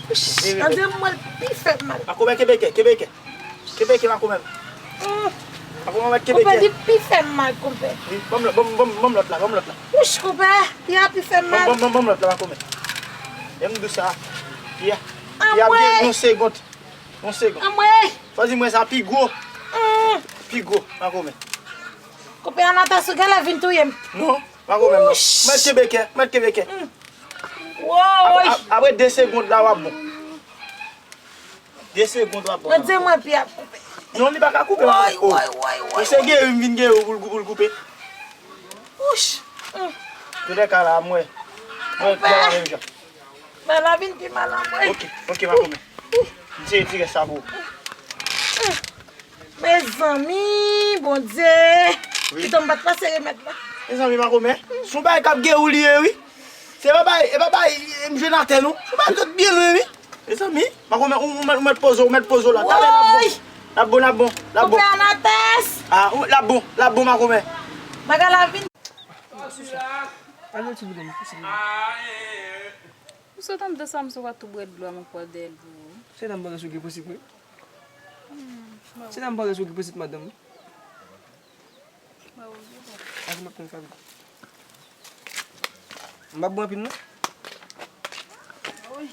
Wouch! Ann di mwen, l pi fè m mal. Makomè, kenbe kè, kenbe kè. Kenbe kè, Makomè. Mm. Makomè, kenbe kè. Konpè, li pi fè m mal, konpè. Wi, ban m lòt, ban m, ban m, ban m lòt la, ban m lòt la. Wouch, konpè, pye a pi fè m mal. Ban m, ban m, ban m lòt la, Makomè. Lè m di w sa, pye a, pye a byen yon segond. Yon segond. Anmwey! Fò di mwen sa pi gwo. Mm. Pi gwo, Makomè. Konpè Anatas, ou genlè vin touye m. Non, Makomè, non. Wouch! Mwen kenbe kè, mwen kenbe kè. Mm. Woy! Apre, ap-, apre de segond la, w ap bon. De segond w ap bon. Mwen di mwen pye ap koupe. Non, li pa ka koupe. Woy, woy, woy, woy. Ou se geri m vin geri w pou l kou-, pou l koupe. Wouch! Mm. Toulèka la, mwen. Mwen, mwen menm jan. Mal la vin pi mal anmwey. Ok, ok, Makomè. M se retire sa pou ou. Mezanmi, Bondye. Wi. Kite m pa t pase remèd la. Mezanmi, Makomè. Se yon bagay k ap geri w li ye, wi. Se pa bagay, e pa bagay, e, m jwenn atè, non. Se yon bagay k ap byen lwen, wi. Mezanmi, Makomè, ou, ou mèt, ou mèt poze w, ou mèt poze w la. Talè l ap bon. Woy! L ap bon, l ap bon, l ap bon. Konpè Anatas. Ah, ou, l ap bon, l ap bon, Makomè. Bagay la vin. Alo, ti boudon, ti boudon. Ou sot anndan sa, m sot tou bwè dlo a, m ap pran dèyè l pou ou. Se nan m panse sou ki posib, wi. Hmm, se nan m panse sou ki posib, madanm. Bravo, bravo. Avan m ap konn fabrike. M ap bwè anpil, non. Oy.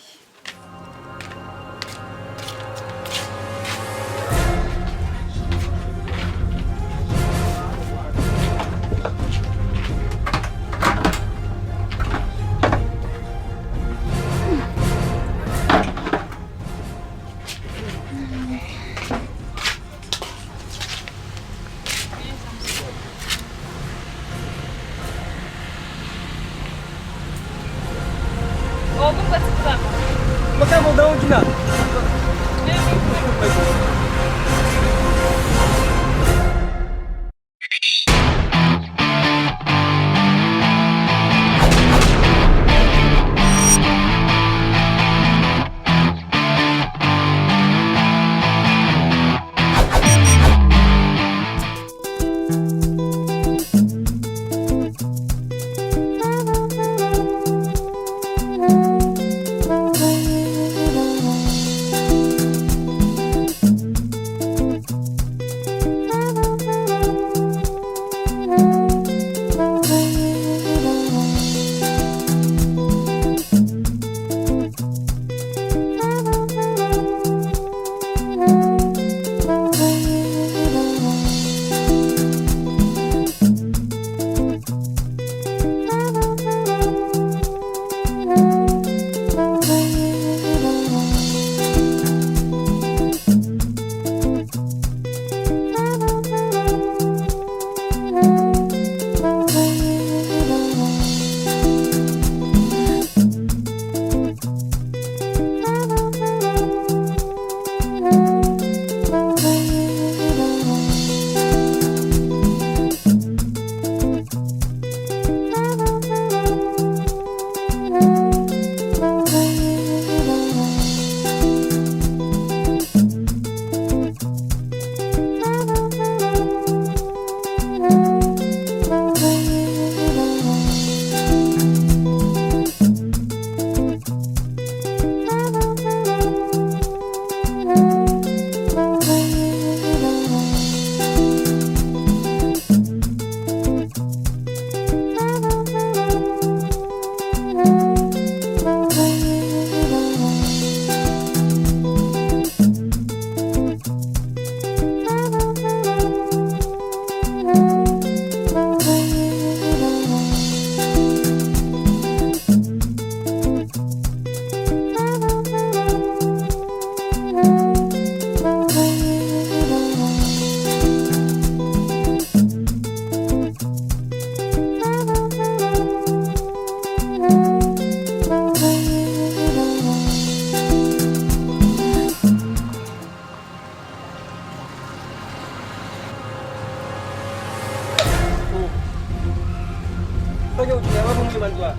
Sa gen Woudjina, pa pou mwen ban dwa.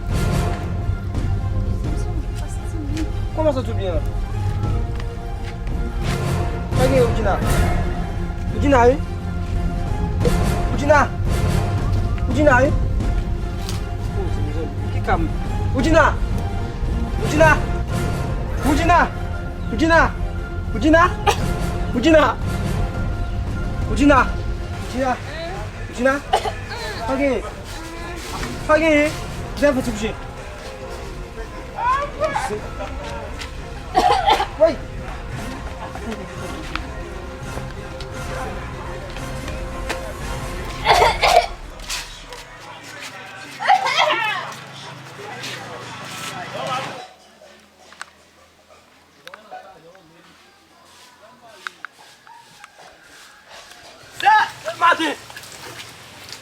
Kòman sa tout byen? Sa gen Woudjina? Woudjina, wi. Woudjina. Woudjina, wi. Oh, se mizè. Ki kam? Woudjina. Woudjina. Woudjina. Woudjina. Woudjina. Woudjina. Woudjina. Woudjina. Woudjina. Pa gen. Pa genyen. Zè fè ti bouje. Woy! Sa, maten.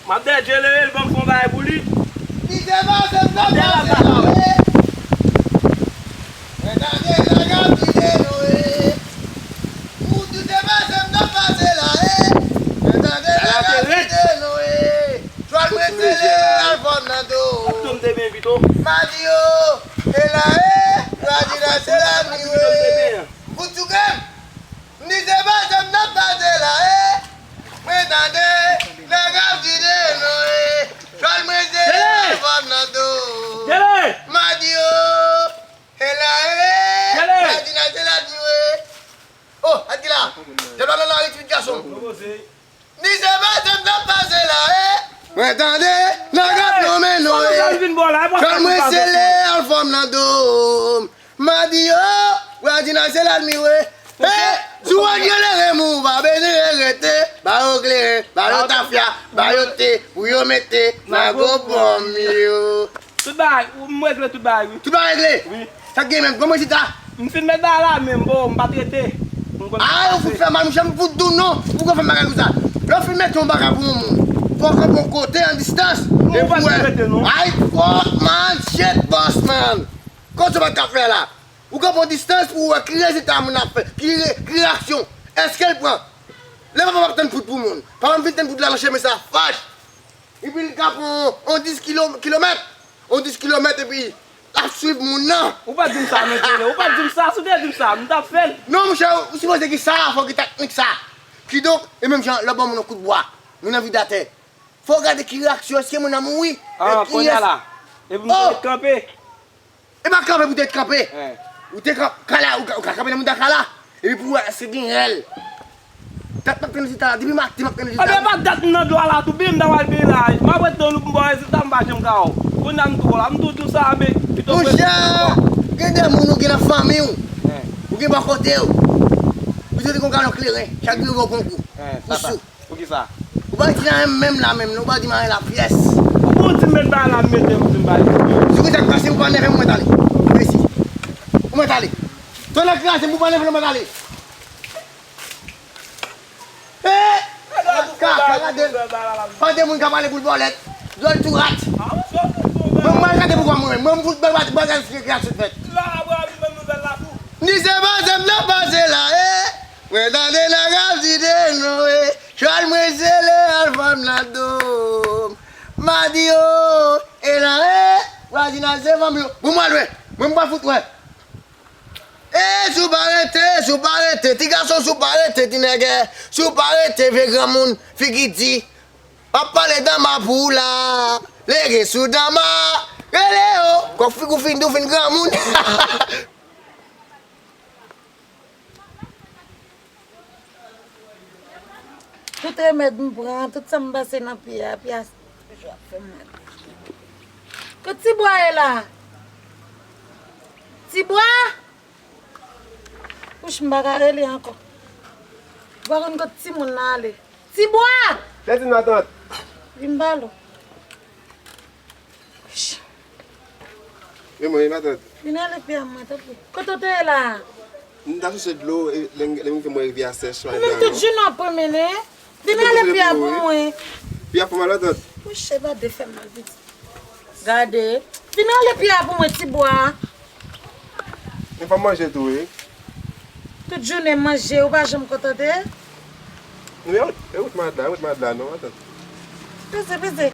M ap dèyè Djelere, l ban m fè yon bagay pou li. Li te pase m nan pase la, wi. Mwen tande nèg ap di de nou, wi. Ou di te pase m nan pase la, wi. Mwen tande nèg ap di de nou, wi. Jwal mwen sele, al fò m nan do. Ap tonbe byen vit, o. Mario, e la, e. Radina, se la, mi, wi. Kout sou grenn. M di se pase m nan pase la, e. Mwen tande nèg ap di de nou, e. Jwal mwen se fòm nan do. Dele! Madio, e la, e. Dele! Radina, se la, mi, wi. Oh, Adila, jwal nan lari, ti gason. M di se pase m nan pase la, e. Mwen tande nèg ap nonmen nou, e. Jwal mwen sele, al fòm nan do. Madio, Radina se la, mi, wi. E, si w wè Djelere mou, pa bezwen rete. Ba yo kleren, ba yo tafya, ba yo te, pou yo mete nan gwo pòm yo. Tout bagay, m regle tout bagay, wi. Tout bagay regle? Wi. Sa k gen menm? Kòman rezilta? M fin met bagay la, men bon, m pa t rete. M konn sa k pase. A, ou fout fè mal, monchè, m fout di w non. Ou konn fè bagay konsa. Lè w fin mete yon bagay pou yon moun, fò w kanpe yon kote an distans. Epi w wè. Ay, fuck, man, shit, boss, man. Kote w pa t ka fè la? Ou kanpe yon distans pou w wè ki rezilta moun ap fè, ki re-, ki reyaksyon. Èske l pran? Lè papa m ap tann poud pou moun. Papa m vin tann poud la nan chemen sa, fach. Epi l ka pran yon dis kilo, kilomèt. Yon dis kilomèt epi l ap swiv moun nan. Ou pa t di m sa, non, Djelere. Ou pa t di m sa. Si w te di m sa, m t ap fè l. Non, monchè, ou sipoze gen sa, fò w gen teknik sa. Kidonk, e menm jan, lè w ban moun yon kout bwa, moun nan vide atè. Fò w gade ki reyaksyon, èske moun nan mouri? Ah, kounye a la. Epi m te kanpe. E pa kanpe pou te kanpe. Ou te ka, ka la, ou ka, ou ka kanpe nan mouda ka la. Epi pou wè èske gen rèl. Dat m ap tann rezilta la, depi maten m ap tann rezilta. Ebyen, pa dat m nan dlo a la tou, byen m ta pral byen la. M ap ret nan loup, m ba w rezilta, m pa janm ka wè w. Kounye a m tou la, m tou di w sa, men pito w rete. Monchè, gen de moun ou gen nan fanmi w, ou gen bò kote w. Ou te gen yon galon kleren, chak jou yo pran kou. Ou sou. Poukisa? Ou pa di anyen menm la menm, non, ou pa di m anyen la pyès. Ou pou di m met bagay la, m mete, ou di m pa di. Si ou gen sa k pase, ou pa nève m, ou mèt ale. Mèsi. Ou mèt ale. Tonnè kraze m, ou pa nève m, ou mèt ale. Eh! Kaka, gade. Pa de moun k ap pale boul bòlèt. Djòl tou rat. Mwen, mwen gade poukwa mwen, mwen, m fout bagay, bagay, bagay sou fèt. Ni se pase m nan pase la, eh. Mwen tande nèg ap di de nou, eh. Chwal mwen sele, al fanm nan do m. Madio, e la, eh. Vwazin al se fanm yo. Bon, mwen lwen. Mwen, m pa fout wè. Eh, si w pa rete, si w pa rete, ti gason, si w pa rete, ti nègè, si w pa rete, vye granmoun, figi di, m ap pale dan mapou la, lege sou dan ma, rele yo, kòk figi w fin di w fin granmoun. Tout remèd m pran, tout sa m pase nan pye a, pye a toujou ap fè m mal. Kot Tibwa ye la? Tibwa! Wouch, m pa ka rele ankò. M pa konn kot timoun nan ale. Tibwa! Tèt matant. Vin ba l. Men mwen, matant. Vin ale pye a mwen, tanpri. Kote w te ye la? M ta chèche dlo, e, lè m, lè m gen mwen rivyè a sèch. Ou menm tout jounen w ap pwomennen. Vin ale pye a pou mwen. Pye a fè mal, matant. Wouch, se pa de fè mal, pitit. Gade. Vin ale pye a pou mwen, Tibwa. Men fò m manje tou, wi. Tout jounen manje, ou pa janm kontante? Non, e wout, e wout mad la, e wout mad la, non, matant. Peze, peze.